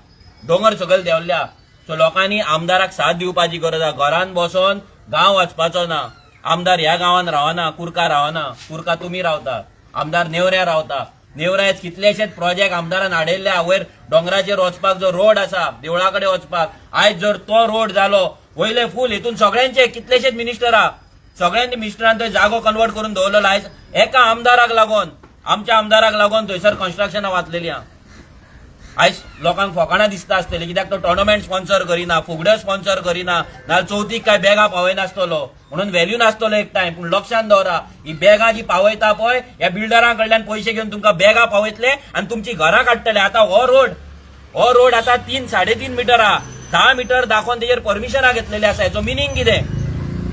दोंगर सकयल देंवल्ले आहा. सो लोकांनी आमदाराक साथ दिवपाची गरज आहा. घरान बसोन गांव वचपाचो ना. आमदार ह्या गांवान रावना, कुर्का रावना, कुर्का तुमी रावता. आमदार नेवऱ्या रावता. नेवऱ्या कितलेशेच प्रोजेक्ट आमदारान हाडिल्ले आहा. वयर दोंगराचेर वचपाक जो रोड आसा देवळा कडेन वचपाक, आयज जर तो रोड जालो वयले फूल हितून सगळ्यांचे कितलेशेच मिनिस्टर आहा, सगळ्यांनी मिनिस्टरान थंय जागो कन्वर्ट करून दवरलेलो. आयज एका आमदाराक लागून, आमच्या आमदाराक लागून थंयसर कन्स्ट्रक्शनां वाचलेली आहा. आयज लोकांक फकाणां दिसता आसतली, कित्याक तो टोर्नामेंट स्पॉन्सर करिना, फुगड्यो स्पॉन्सर करिना, नाजाल्यार चवथीक काय बॅगां पावयनासतलो म्हणून व्हॅल्यू नासतलो एक टायम. पूण लक्षात दवरा, ही बॅगां जी पावयता पळय, ह्या बिल्डरां कडल्यान पयशे घेवन तुमकां बॅगां पावयतले आनी तुमची घरां काडटले. आतां हो रोड आतां 3 3.5 मिटर आहा. 10 मिटर दाखोवन तेजेर परमिशनां घेतलेली आसा. हेचो मिनींग कितें?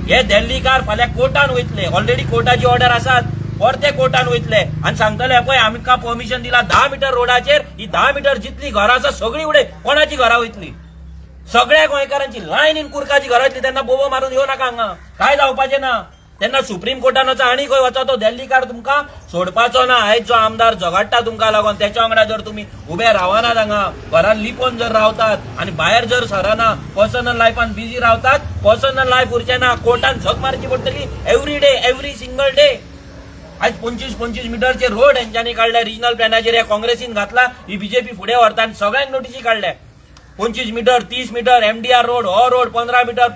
हे दिल्लीकार फाल्यां कोर्टान वयतले. ऑलरेडी कोर्टाची ऑर्डर आसात. परते कोर्टान वयतले आनी सांगतले पळय आमकां परमिशन दिला 10 मिटर रोडाचेर. ही 10 मिटर जितली घरां आसा सगळी उडय. कोणाची घरां वयतली? सगळ्या गोंयकारांची लायनीन कुरकाची घरां वयतली. तेन्ना बोबो मारून येवं नाका हांगा. काय जावपाचें ना. तेन्ना सुप्रीम कोर्टान वचा आनी खंय वचा, तो दिल्लीकार तुमकां सोडपाचो ना. आयज जो आमदार झगडटा तुमकां लागून, तेच्या वांगडा जर तुमी उबे रावनात, हांगा घरान लिपोवन जर रावतात आनी भायर जर सरना, पर्सनल लायफान बिजी रावतात, पर्सनल लायफ उरचें ना. कोर्टान झक मारची पडटली every day, every single day. आयज 25 25 मिटरचे रोड हेंच्यांनी काडले. रिजनल प्लॅनाचेर ह्या काँग्रेसीन घातला, ही बीजेपी फुडें व्हरता आनी सगळ्यांक नोटीसी काडल्या. 25 मिटर, 30 मिटर एमडीआर रोड, हो रोड 15 मिटर,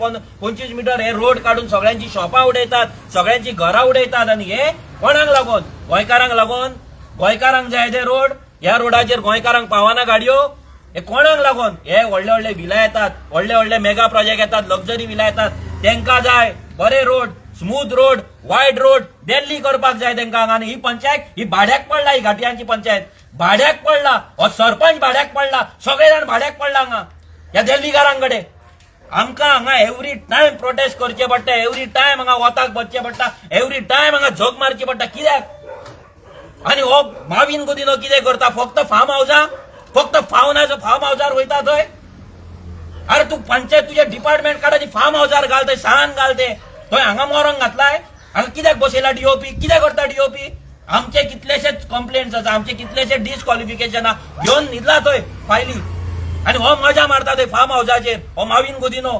25 मिटर हे रोड काडून सगळ्यांची शॉपां उडयतात, सगळ्यांची घरां उडयतात. आनी हे कोणाक लागून? गोंयकारांक लागून. गोंयकारांक जाय ते रोड. ह्या रोडाचेर गोंयकारांक पावना गाडयो. हे कोणाक लागून? हे व्हडले व्हडले विला येतात, व्हडले व्हडले मेगा प्रोजेक्ट येतात, लक्झरी विला येतात, तेंका जाय बरे road, smooth road, wide road. Delhi करपाक जाय तेंका हांगा. आनी ही पंचायत ही भाड्याक पडला. ही घाटयांची पंचायत भाड्याक पडला. हो सरपंच भाड्याक पडला. सगळे जाण भाड्याक पडला हांगा ह्या दिल्लीकारांकडे. आमकां हांगा एवरी टायम प्रोटेस्ट करचे पडटा, एवरी टायम हांगा वताक बसचें पडटा, एवरी टायम हांगा झक मारची पडटा. कित्याक? आनी हो माविन गुदिनो कितें करता? फक्त फार्म हावजा, फक्त फार्म फार्म हावजार वयता थंय. अरे, तूं पंचायत तुजें डिपार्टमेंट काड आनी फार्म हावजार घाल थंय, सान घाल ते थंय. हांगा मरोंक घातलाय. हांगा कित्याक बसयला डीओपी? कितें करता डीओपी? आमचे कितलेशेच कंप्लेंट्स आसा, आमचे कितलेशे डिस्क्वॉलिफिकेशन घेवन न्हिदला थंय फायली. आनी हो मजा मारता थंय फार्म हावजाचेर. हो माविन गुदिनो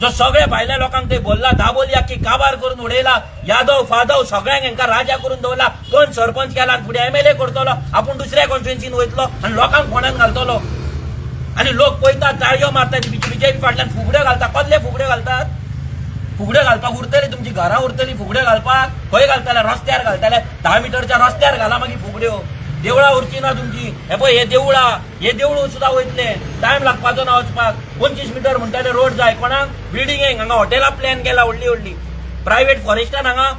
जो सगळे भायल्या लोकांक थंय बोलला, दाबोली आख्खी काबार करून उडयला. यादव फादव सगळ्यांक हेंकां राजा करून दवरला. कोण सरपंच केला आनी फुडें एमएलए करतलो. आपूण दुसऱ्या कॉन्स्टिट्युएन्सीन वयतलो आनी लोकांक फोंडान घालतलो. आनी लोक पळयतात, ताळयो मारतात, बीजेपी फाटल्यान फुगड्यो घालता. कसले फुगड्यो घालतात? फुगड्यो घालपाक उरतली तुमची घरां? उरतली फुगड्यो घालपाक? खंय घालतले? रस्त्यार घालतले? 10 मिटरच्या रस्त्यार घाला मागीर फुगड्यो. देवळां उरची ना तुमची. हे पळय, हे देवळां, हे देवूळ सुद्दां वयतले. टायम लागपाचो ना वचपाक. 25 मिटर म्हणटले रोड जाय कोणाक? बिल्डिंगेक. हांगा हॉटेलां प्लॅन केला व्हडली व्हडली. प्रायव्हेट फॉरेस्टान हांगा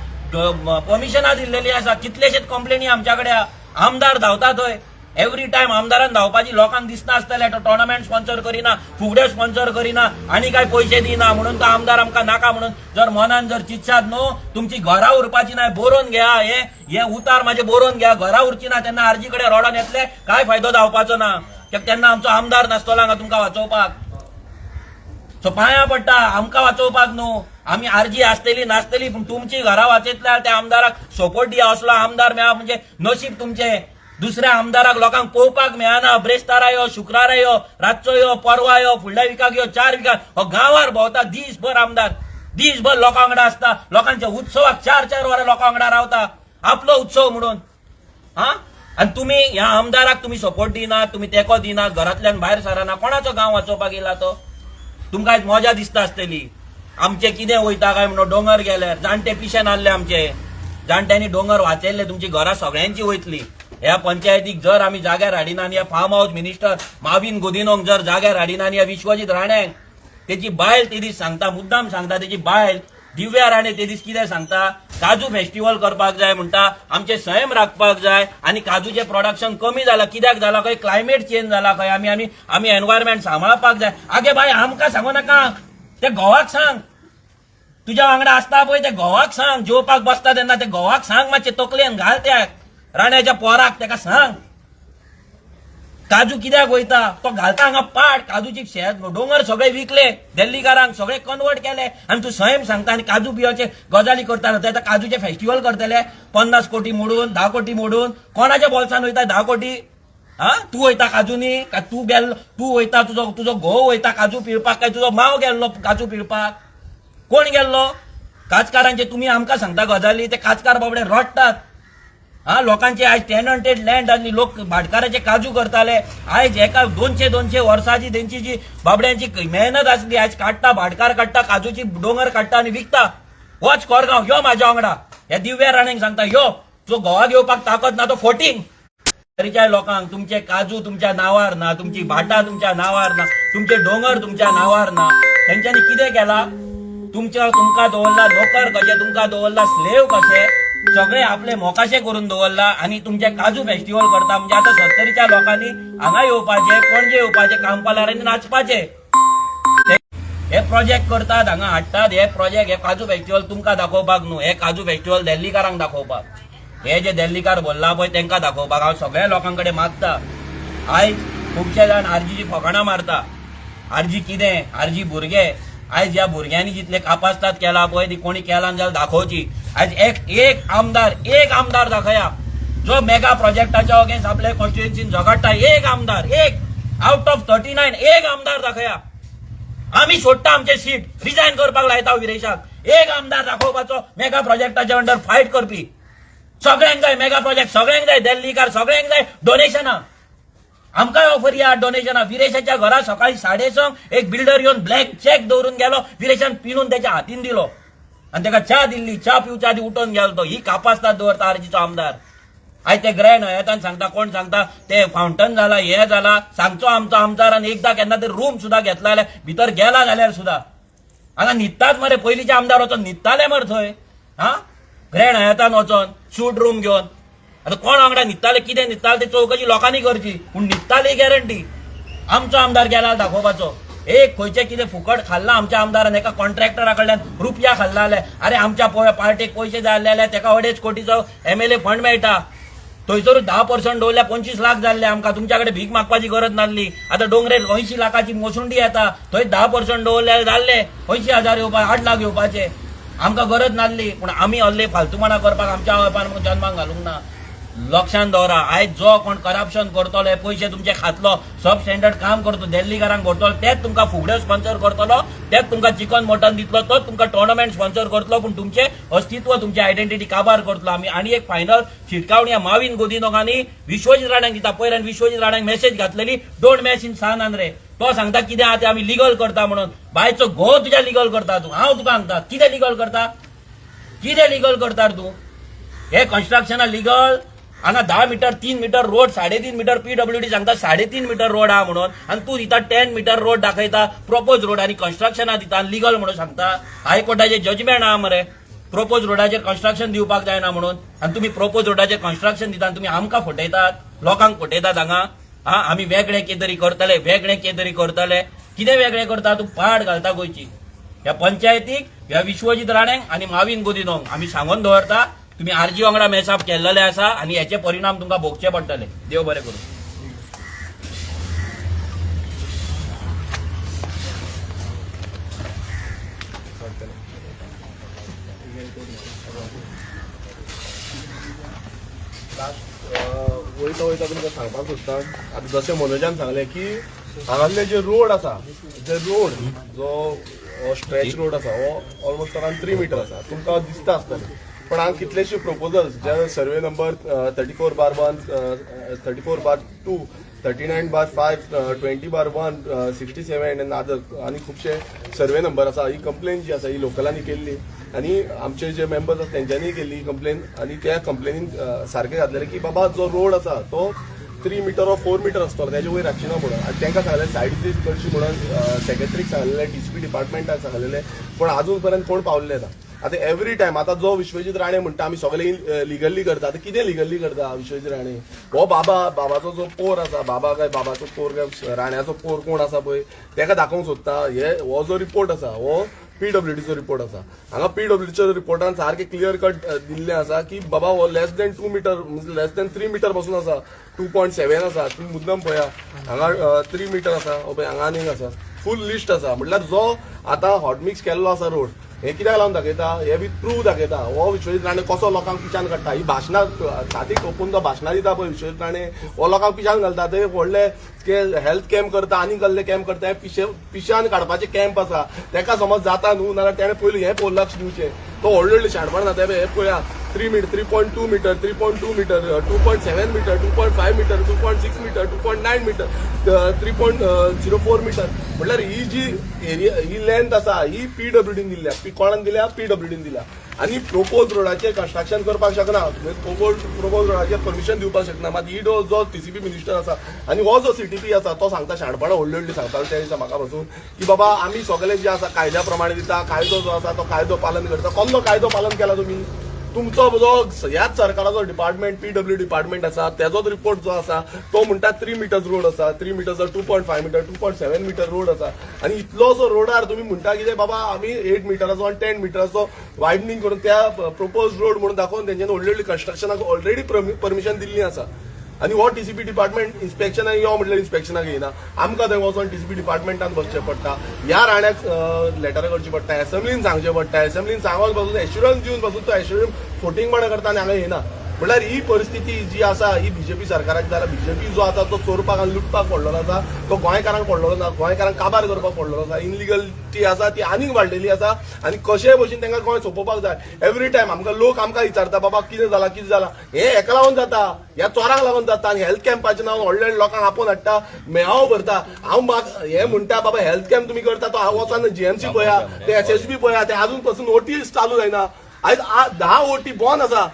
परमिशनां दिल्लेली आसा. कितलेशेच कंप्लेनी आमच्या कडेन. आमदार धांवता थंय एवरी टायम. आमदारान धांवपाची लोकांक दिसना आसतलें. तो टोर्नामेंट स्पॉन्सर करिना, फुगड्यो स्पॉन्सर करिना आनी काय पयशे दिना म्हणून तो आमदार आमकां नाका म्हणून जर मनान जर चिंतशात न्हू, तुमची घरां उरपाची ना. बरोवन घ्या हे. हे उतार माझे बरोवन घ्या. घरां उरची ना तेन्ना आरजी कडेन रडोन येतले. काय फायदो जावपाचो ना कित्याक तेन्ना आमचो आमदार नासतलो हांगा तुमकां वाचोवपाक. सो पांया पडटा, आमकां वाचोवपाक न्हू. आमी आरजी आसतली नासतली, पूण तुमची घरां वाचयतल्या त्या आमदाराक सपोर्ट दिया. असलो आमदार मेळप म्हणजे नशीब तुमचें. दुसऱ्या आमदाराक लोकांक पळोवपाक मेळना. ब्रेस्तारा यो, शुक्रारा यो, रातचो यो, परवा यो, फुडल्या विकाक यो, 4 विकाक. हो गांवार भोंवता दीसभर. आमदार दीसभर लोकां वांगडा आसता. लोकांच्या उत्सवाक 4 4 वरां लोकां वांगडा रावता, आपलो उत्सव म्हणून. हा, आनी तुमी ह्या आमदाराक तुमी सपोर्ट दिनात, तुमी तेंको दिनात, घरांतल्यान भायर सरना. कोणाचो गांव वाचोवपाक येयला तो? तुमकां आयज मजा दिसता आसतली, आमचे कितें वयता काय म्हणून. दोंगर गेल्यार जाणटे पिशे नासले आमचे. जाणट्यांनी दोंगर वाचयल्ले. तुमची घरां सगळ्यांची वयतली. ह्या पंचायतीक जर आमी जाग्यार हाडिना आनी ह्या फार्म हाऊस मिनिस्टर माविन गुदिनोक जर जाग्यार हाडिना आनी ह्या विश्वजीत राण्यांक, तेची बायल ते दीस सांगता, मुद्दाम सांगता, तेची बायल दिव्या राणे ते दीस कितें सांगता? काजू फेस्टिवल करपाक जाय म्हणटा, आमचे सैम राखपाक जाय आनी काजूचें प्रोडक्शन कमी जाला. कित्याक जाला खंय? क्लायमेट चेंज जाला खंय. आमी आमी आमी एनवायरमेंट सांबाळपाक जाय. आगे बाय, आमकां सांगू नाका, ते घोवाक सांग. तुज्या वांगडा आसता पळय, ते घोवाक सांग. जेवपाक बसता तेन्ना ते घोवाक सांग, मातशें तकलेन घाल. त्या राण्याच्या पोराक तेका सांग, काजू कित्याक वयता. तो घालता हांगा पाट. काजूची शेत, दोंगर सगळे विकले दिल्लीकारांक, सगळे कन्वर्ट केले आनी तूं सैम सांगता आनी काजू पिवचे गजाली करता. ते आतां काजूचे फेस्टिवल करतले 50 कोटी मोडून, 10 कोटी मोडून. कोणाच्या बोल्सान वयता 10 कोटी? हा, तूं वयता काजूनी काय तूं गेल्लो? तूं वयता, तुजो तुजो घोव वयता काजू पिळपाक काय तुजो माव गेल्लो काजू पिळपाक? कोण गेल्लो काजकारांचे? तुमी आमकां सांगता गजाली. ते काजकार बाबडे रडटात. हा, लोकांचे आयज टेनंटेड लँड आनी लोक भाटकाराचे काजू करताले. आयज एका 200 200 वर्साची तेंची जी बाबड्यांची मेहनत आसली, आयज काडटा भाटकार, काडटा काजूची दोंगर काडटा आनी विकता. वच कोरगांव, यो म्हाज्या वांगडा. ह्या दिव्या राणेक सांगता, यो. जो घोवाक येवपाक ताकद ना तो फोटींग. तरीच्या लोकांक तुमचे काजू तुमच्या नावार ना, तुमची भाटां तुमच्या नावार ना, तुमचे दोंगर तुमच्या नावार ना. तेंच्यांनी कितें केला? तुमच्या तुमकां दवरला नोकर कशे, तुमकां दवरला स्लेव कशे. सगळे आपले मोकाशे करून दवरला आनी तुमचे काजू फेस्टिवल करता. म्हणजे आतां सत्तरीच्या लोकांनी हांगा येवपाचे, पणजे येवपाचे, कांपालार आनी नाचपाचे. हे प्रोजेक्ट करतात, हांगा हाडटात हे प्रोजेक्ट. हे काजू फेस्टिवल तुमकां दाखोवपाक न्हू, हे काजू फेस्टिवल दिल्लीकारांक दाखोवपाक, हे जे दिल्लीकार भरला पळय तांकां दाखोवपाक. हांव सगळ्या लोकां कडेन मागता, आयज खुबशे जाण आरजीची फकाणां मारता. आरजी कितें? आरजी भुरगे. आयज ह्या भुरग्यांनी जितले कापास्ताद केला पळय, ती कोणी केला जाल्यार दाखोवची. आयज एक एक आमदार, एक आमदार दाखया जो मेगा प्रोजेक्टाच्या अगेन्स्ट आपल्या कॉन्स्टिट्युएन्सीन झगडटा. एक आमदार, एक आउट ऑफ 39 एक आमदार दाखया. आमी सोडटा आमचे सीट, रिजायन करपाक लायता विरेशाक. एक आमदार दाखोवपाचो मेगा प्रोजेक्टाच्या अंडर फायट करपी. सगळ्यांक जाय मेगा प्रोजेक्ट, सगळ्यांक जाय दिल्लीकार, सगळ्यांक जाय डोनेशनां. आमकांय ऑफर या डोनेशनां. विरेशाच्या घरा सकाळी 6:30 एक बिल्डर येवन ब्लँक चेक दवरून गेलो. विरेशान पिनून त्याच्या हातीन दिलो आनी ताका च्या दिल्ली. च्या पिवच्या आदी उठोवन गेलो तो. ही कापास्ताद दवरता आरजीचो आमदार. आयज ते ग्रँड हयातान सांगता, कोण सांगता ते फावंटन जाला, हे जाला. सांगचो आमचो आमदार आनी एकदां केन्ना तरी रूम सुद्दां घेतला जाल्यार, भितर गेला जाल्यार सुद्दां. हांगा न्हिदतात मरे. पयलींचे आमदार वचोन न्हिदताले मरे थंय. हा, ग्रँड हयातान वचोन सूट रूम घेवन. आतां कोण वांगडा न्हिदताले, कितें न्हिदताले ते चवकशी लोकांनी करची, पूण न्हिदताले गॅरंटी. आमचो आमदार गेला दाखोवपाचो. एक खंयचें कितें फुकट खाल्लां आमच्या आमदारान? एका कॉन्ट्रॅक्टरा कडल्यान रुपया खाल्ला जाल्यार, अरे आमच्या पार्टीक पयशे जाय जाल्यार तेका 2.5 कोटीचो एमएलए फंड मेळटा. थंयसरूच 10% दवरल्या, 25 लाख जाल्ले आमकां. तुमच्या कडेन भीक मागपाची गरज नासली. आतां दोंगरेर 80 लाखाची मोसुंडी येता, थंय 10% दवरल्यार जाल्ले 80,000 येवपा, 8 लाख येवपाचे. आमकां गरज नासली, पूण आमी असले फालतूपणां करपाक आमच्या आवयपान जन्माक घालूंक ना. लक्षात दवरा, आयज जो कोण करप्शन करतलो, हे पयशे तुमचे खातलो, सब स्टँडर्ड काम करतो, दिल्लीकारांक भरतलो, तेच तुमकां फुगड्यो स्पॉन्सर करतलो, तेच तुमकां चिकन मटन दितलो, तोच तुमकां टोर्नामेंट स्पॉन्सर करतलो, पूण तुमचे अस्तित्व, तुमची आयडेंटिटी काबार करतलो. आमी आनी एक फायनल शिटकावणी ह्या माविन गोदिनोक आनी विश्वजीत राण्यांक दिता. पयर हांवें विश्वजीत राण्यांक मेसेज घातलेली, "Don't mess in San Andre." तो सांगता कितें आहा तें आमी लिगल करता म्हणून. बायचो घोव तुज्या लिगल करता तूं. हांव तुका सांगता, कितें लिगल करता? कितें लिगल करता रे तूं? हे कन्स्ट्रक्शना लिगल? हांगा 10 metre, 3 metre road, 3.5 metre, PWD सांगता 3.5 मिटर रोड आहा म्हणून, आनी तूं दिता 10 मिटर रोड दाखयता प्रपोज रोड आनी कन्स्ट्रक्शना दिता आनी लिगल म्हणून सांगता. हायकोर्टाचे जजमेंट आहा मरे, प्रपोज रोडाचेर कन्स्ट्रक्शन दिवपाक जायना म्हणून. आनी तुमी प्रपोज रोडाचेर कन्स्ट्रक्शन दिता आनी तुमी आमकां फटयतात, लोकांक फटयतात हांगा. हा, आमी वेगळें कितें तरी करतले, वेगळें कितें तरी करतले. कितें वेगळें करता तूं? पाड घालता गोंयची. ह्या पंचायतीक, ह्या विश्वजीत राणेंक आनी माविन गोदिनोंक आमी सांगून दवरता, तुमी आरजी वांगडा मेसाप केल्लेले आसा आनी हेचे परिणाम तुमकां भोगचे पडटले. देव बरें करूं. लास्ट वयता वयता तुमकां सांगपाक सोदता, आतां जशें मनोजान सांगलें की हांगासले जे रोड आसा, जे रोड जो स्ट्रेच रोड आसा, हो ऑलमोस्ट अरावंड 3 मिटर आसा, तुमकां दिसता आसतलें. पण हांगा कितलेशे proposals J survey number 34/1, 34/2, 39/5, 20/1, 67 and other आनी खुबशे सर्वे नंबर आसा. ही कंप्लेन जी आसा ही लोकलांनी केल्ली आनी आमचे जे मेंबर्स आसा तेंच्यांनी केल्ली ही कंप्लेन. आनी त्या कंप्लेनीन सारकें घातलेलें की बाबा जो रोड आसा तो 3 मिटर ऑर 4 मिटर आसतलो, तेजे वयर राखची ना म्हणून. आनी तांकां सांगलें सायड विजीट करची म्हणून, सेक्रेटरीक सांगलेलें, डीसीपी डिपार्टमेंटाक सांगलेलें, पूण अजून पर्यंत कोण पावल्ले ना. आतां एवरी टायम आतां जो विश्वजीत राणे म्हणटा आमी सगळे लिगल्ली करता, आतां कितें लिगल्ली करता विश्वजीत राणे? हो बाबा, बाबाचो जो पोर आसा, बाबा काय बाबाचो पोर काय राण्याचो पोर कोण आसा पळय, तेका दाखोवंक सोदता. हे हो जो रिपोर्ट आसा हो पीडब्ल्यूडीचो रिपोर्ट आसा. हांगा पीडब्ल्यूडीच्या रिपोर्टान सारकें क्लियर कट दिल्लें आसा की बाबा हो less than 2 meter, less than 3 meter पासून आसा, 2.7 आसा. तुमी मुद्दम पळया, हांगा 3 मिटर आसा, हो पळय हांगा आनीक आसा, फूल लिस्ट आसा. म्हटल्यार जो आतां हॉटमिक्स केल्लो आसा रोड, हे कित्याक लावन दाखयता? हे विथ प्रूफ दाखयता. हो विश्वजीत राणे कसो लोकांक पिशान काडटा. ही भाशणां छाती टोपून तो भाशणां दिता पळय विश्वजीत राणे, हो लोकांक पिशान घालता. ते व्हडले हेल्थ कॅम्प करता आनी कसले कॅम्प करता, हे पिशे पिशान काडपाचे कॅम्प आसा. तेका समज जाता न्हू, नाल्यार तेणें पयलीं हें पळोवन लक्ष दिवचें. तो व्हडले व्हडले शाणपण जाता. हे पळया, 3 meter, 3.2 meter, 3.2 meter, 2.7 meter, 2.5 meter, 2.6 meter, 2.9 meter, 3.04 meter. म्हटल्यार ही जी एरिया, ही लेंथ आसा, ही पीडब्ल्यूडीन दिल्या. कोणान दिल्या? पीडब्ल्यूडीन दिल्या. आनी प्रोपोज रोडाचेर कन्स्ट्रक्शन करपाक शकना, प्रोपोज रोडाचेर परमिशन दिवपाक शकना. मात ही जो टीसीपी मिनिस्टर आसा आनी हो जो सीटीपी आसा तो सांगता, शाणपणां व्हडली व्हडली सांगतालो त्या दिसा म्हाका पासून की बाबा आमी सगळे जे आसा कायद्या प्रमाणे दिता, कायदो जो आसा तो कायदो पालन करता. कसलो कायदो पालन केला तुमी? तुमचो जो ह्याच सरकाराचो डिपार्टमेंट पीडब्ल्यू डिपार्टमेंट आसा, तेजोच रिपोर्ट जो आसा तो म्हणटा 3 मिटर्स रोड आसा, 3 meters, 2.5 meter, 2.7 meter road आसा. आनी इतलोसो रोडार तुमी म्हणटा कितें बाबा, आमी 8 मिटराचो आनी 10 मिटराचो वायडनींग करून त्या प्रपोज रोड म्हणून दाखोवन तेंच्यांनी व्हडली व्हडली कन्स्ट्रक्शनाक ऑलरेडी परमिशन दिल्ली आसा. आनी हो टीसीपी डिपार्टमेंट इन्स्पेक्शनाक यो म्हटल्यार इन्स्पेक्शनाक येयना. आमकां थंय वचोन टीसीपी डिपार्टमेंटान बसचें पडटा, ह्या राण्याक लेटरां करची पडटा, एसेंब्लीन सांगचें पडटा. एसेंब्लीन सांगोन पासून, एश्युरन्स दिवन पासून तो एश्युरन्स फोटिंगपणां करता आनी हांगा येना. म्हणल्यार ही परिस्थिती जी आसा ही बीजेपी सरकाराक जाल्या. बीजेपी जो आसा तो चोरपाक आनी लुटपाक पडलेलो आसा, तो गोंयकारांक पडलेलो ना, गोंयकारांक काबार करपाक पडलेलो आसा. इनलिगलिटी आसा ती आनीक वाडलेली आसा आनी कशेय भशेन तांकां गोंय सोंपोवपाक जाय. एवरी टायम आमकां लोक आमकां विचारता, बाबा कितें जालां, कितें जालां? हें हेका लागून जाता, ह्या चोरांक लागून जाता. आनी हेल्थ कॅम्पाचें नांव व्हडले व्हडले लोकांक आपोवन हाडटा, मेळाव भरता. हांव हें म्हणटा, बाबा, हेल्थ कॅम्प तुमी करता तो हांव वचोन जीएमसी पळया, ते एसएसबी पळया, ते अजून पासून ओटी चालू जायना. आयज 10 ओटी बंद आसा,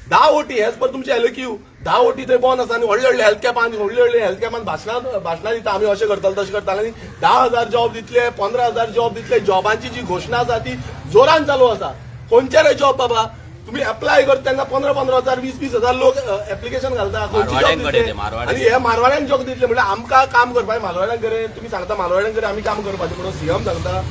10 ओटी. हेच पर तुमचे एलक्यू 10 ओटी थंय बंद आसा. आनी व्हडले व्हडले हेल्थ कॅम्पान, व्हडले व्हडले हेल्थ कॅम्पान भाशणां भाशणां दिता, आमी अशें करतले, तशें करतले आनी 10,000 जॉब दितले, 15,000 जॉब दितले. जॉबांची जी घोशणा आसा ती जोरान चालू आसा. खंयचे रे जॉब बाबा? तुम्ही अप्लाय करता तेन्ना 15-15 हजार, 20-20 हजार लोक एप्लिकेशन घालता. खंयची जॉब मारवाड्यांकडे दितले? ते, मारवाड्यांकडे. आनी हे मारवाड्यांक जॉब दितले म्हणल्यार आमकां काम करपाक मालवाड्यांक कडेन तुमी सांगता, मालवाड्यां कडेन आमी काम करपाचें म्हणून सीएम सांगता.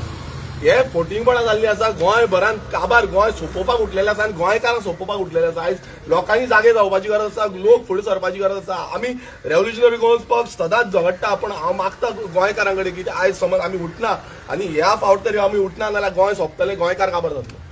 हे फोटिंगपणां जाल्ली आसा. गोंयभरान काबार, गोंय सोंपोवपाक उठलेले आसा आनी गोंयकारांक सोंपोवपाक उठलेले आसा. आयज लोकांनी जागे जावपाची गरज आसा, लोक फुडें सरपाची गरज आसा. आमी रेव्होल्युशनरी गोवन्स पक्ष सदांच झगडटा, पूण हांव मागता गोंयकारां कडेन की आयज समज आमी उठना आनी ह्या फावट तरी आमी उठना जाल्यार गोंय सोंपतलें, गोंयकार काबार जातलो.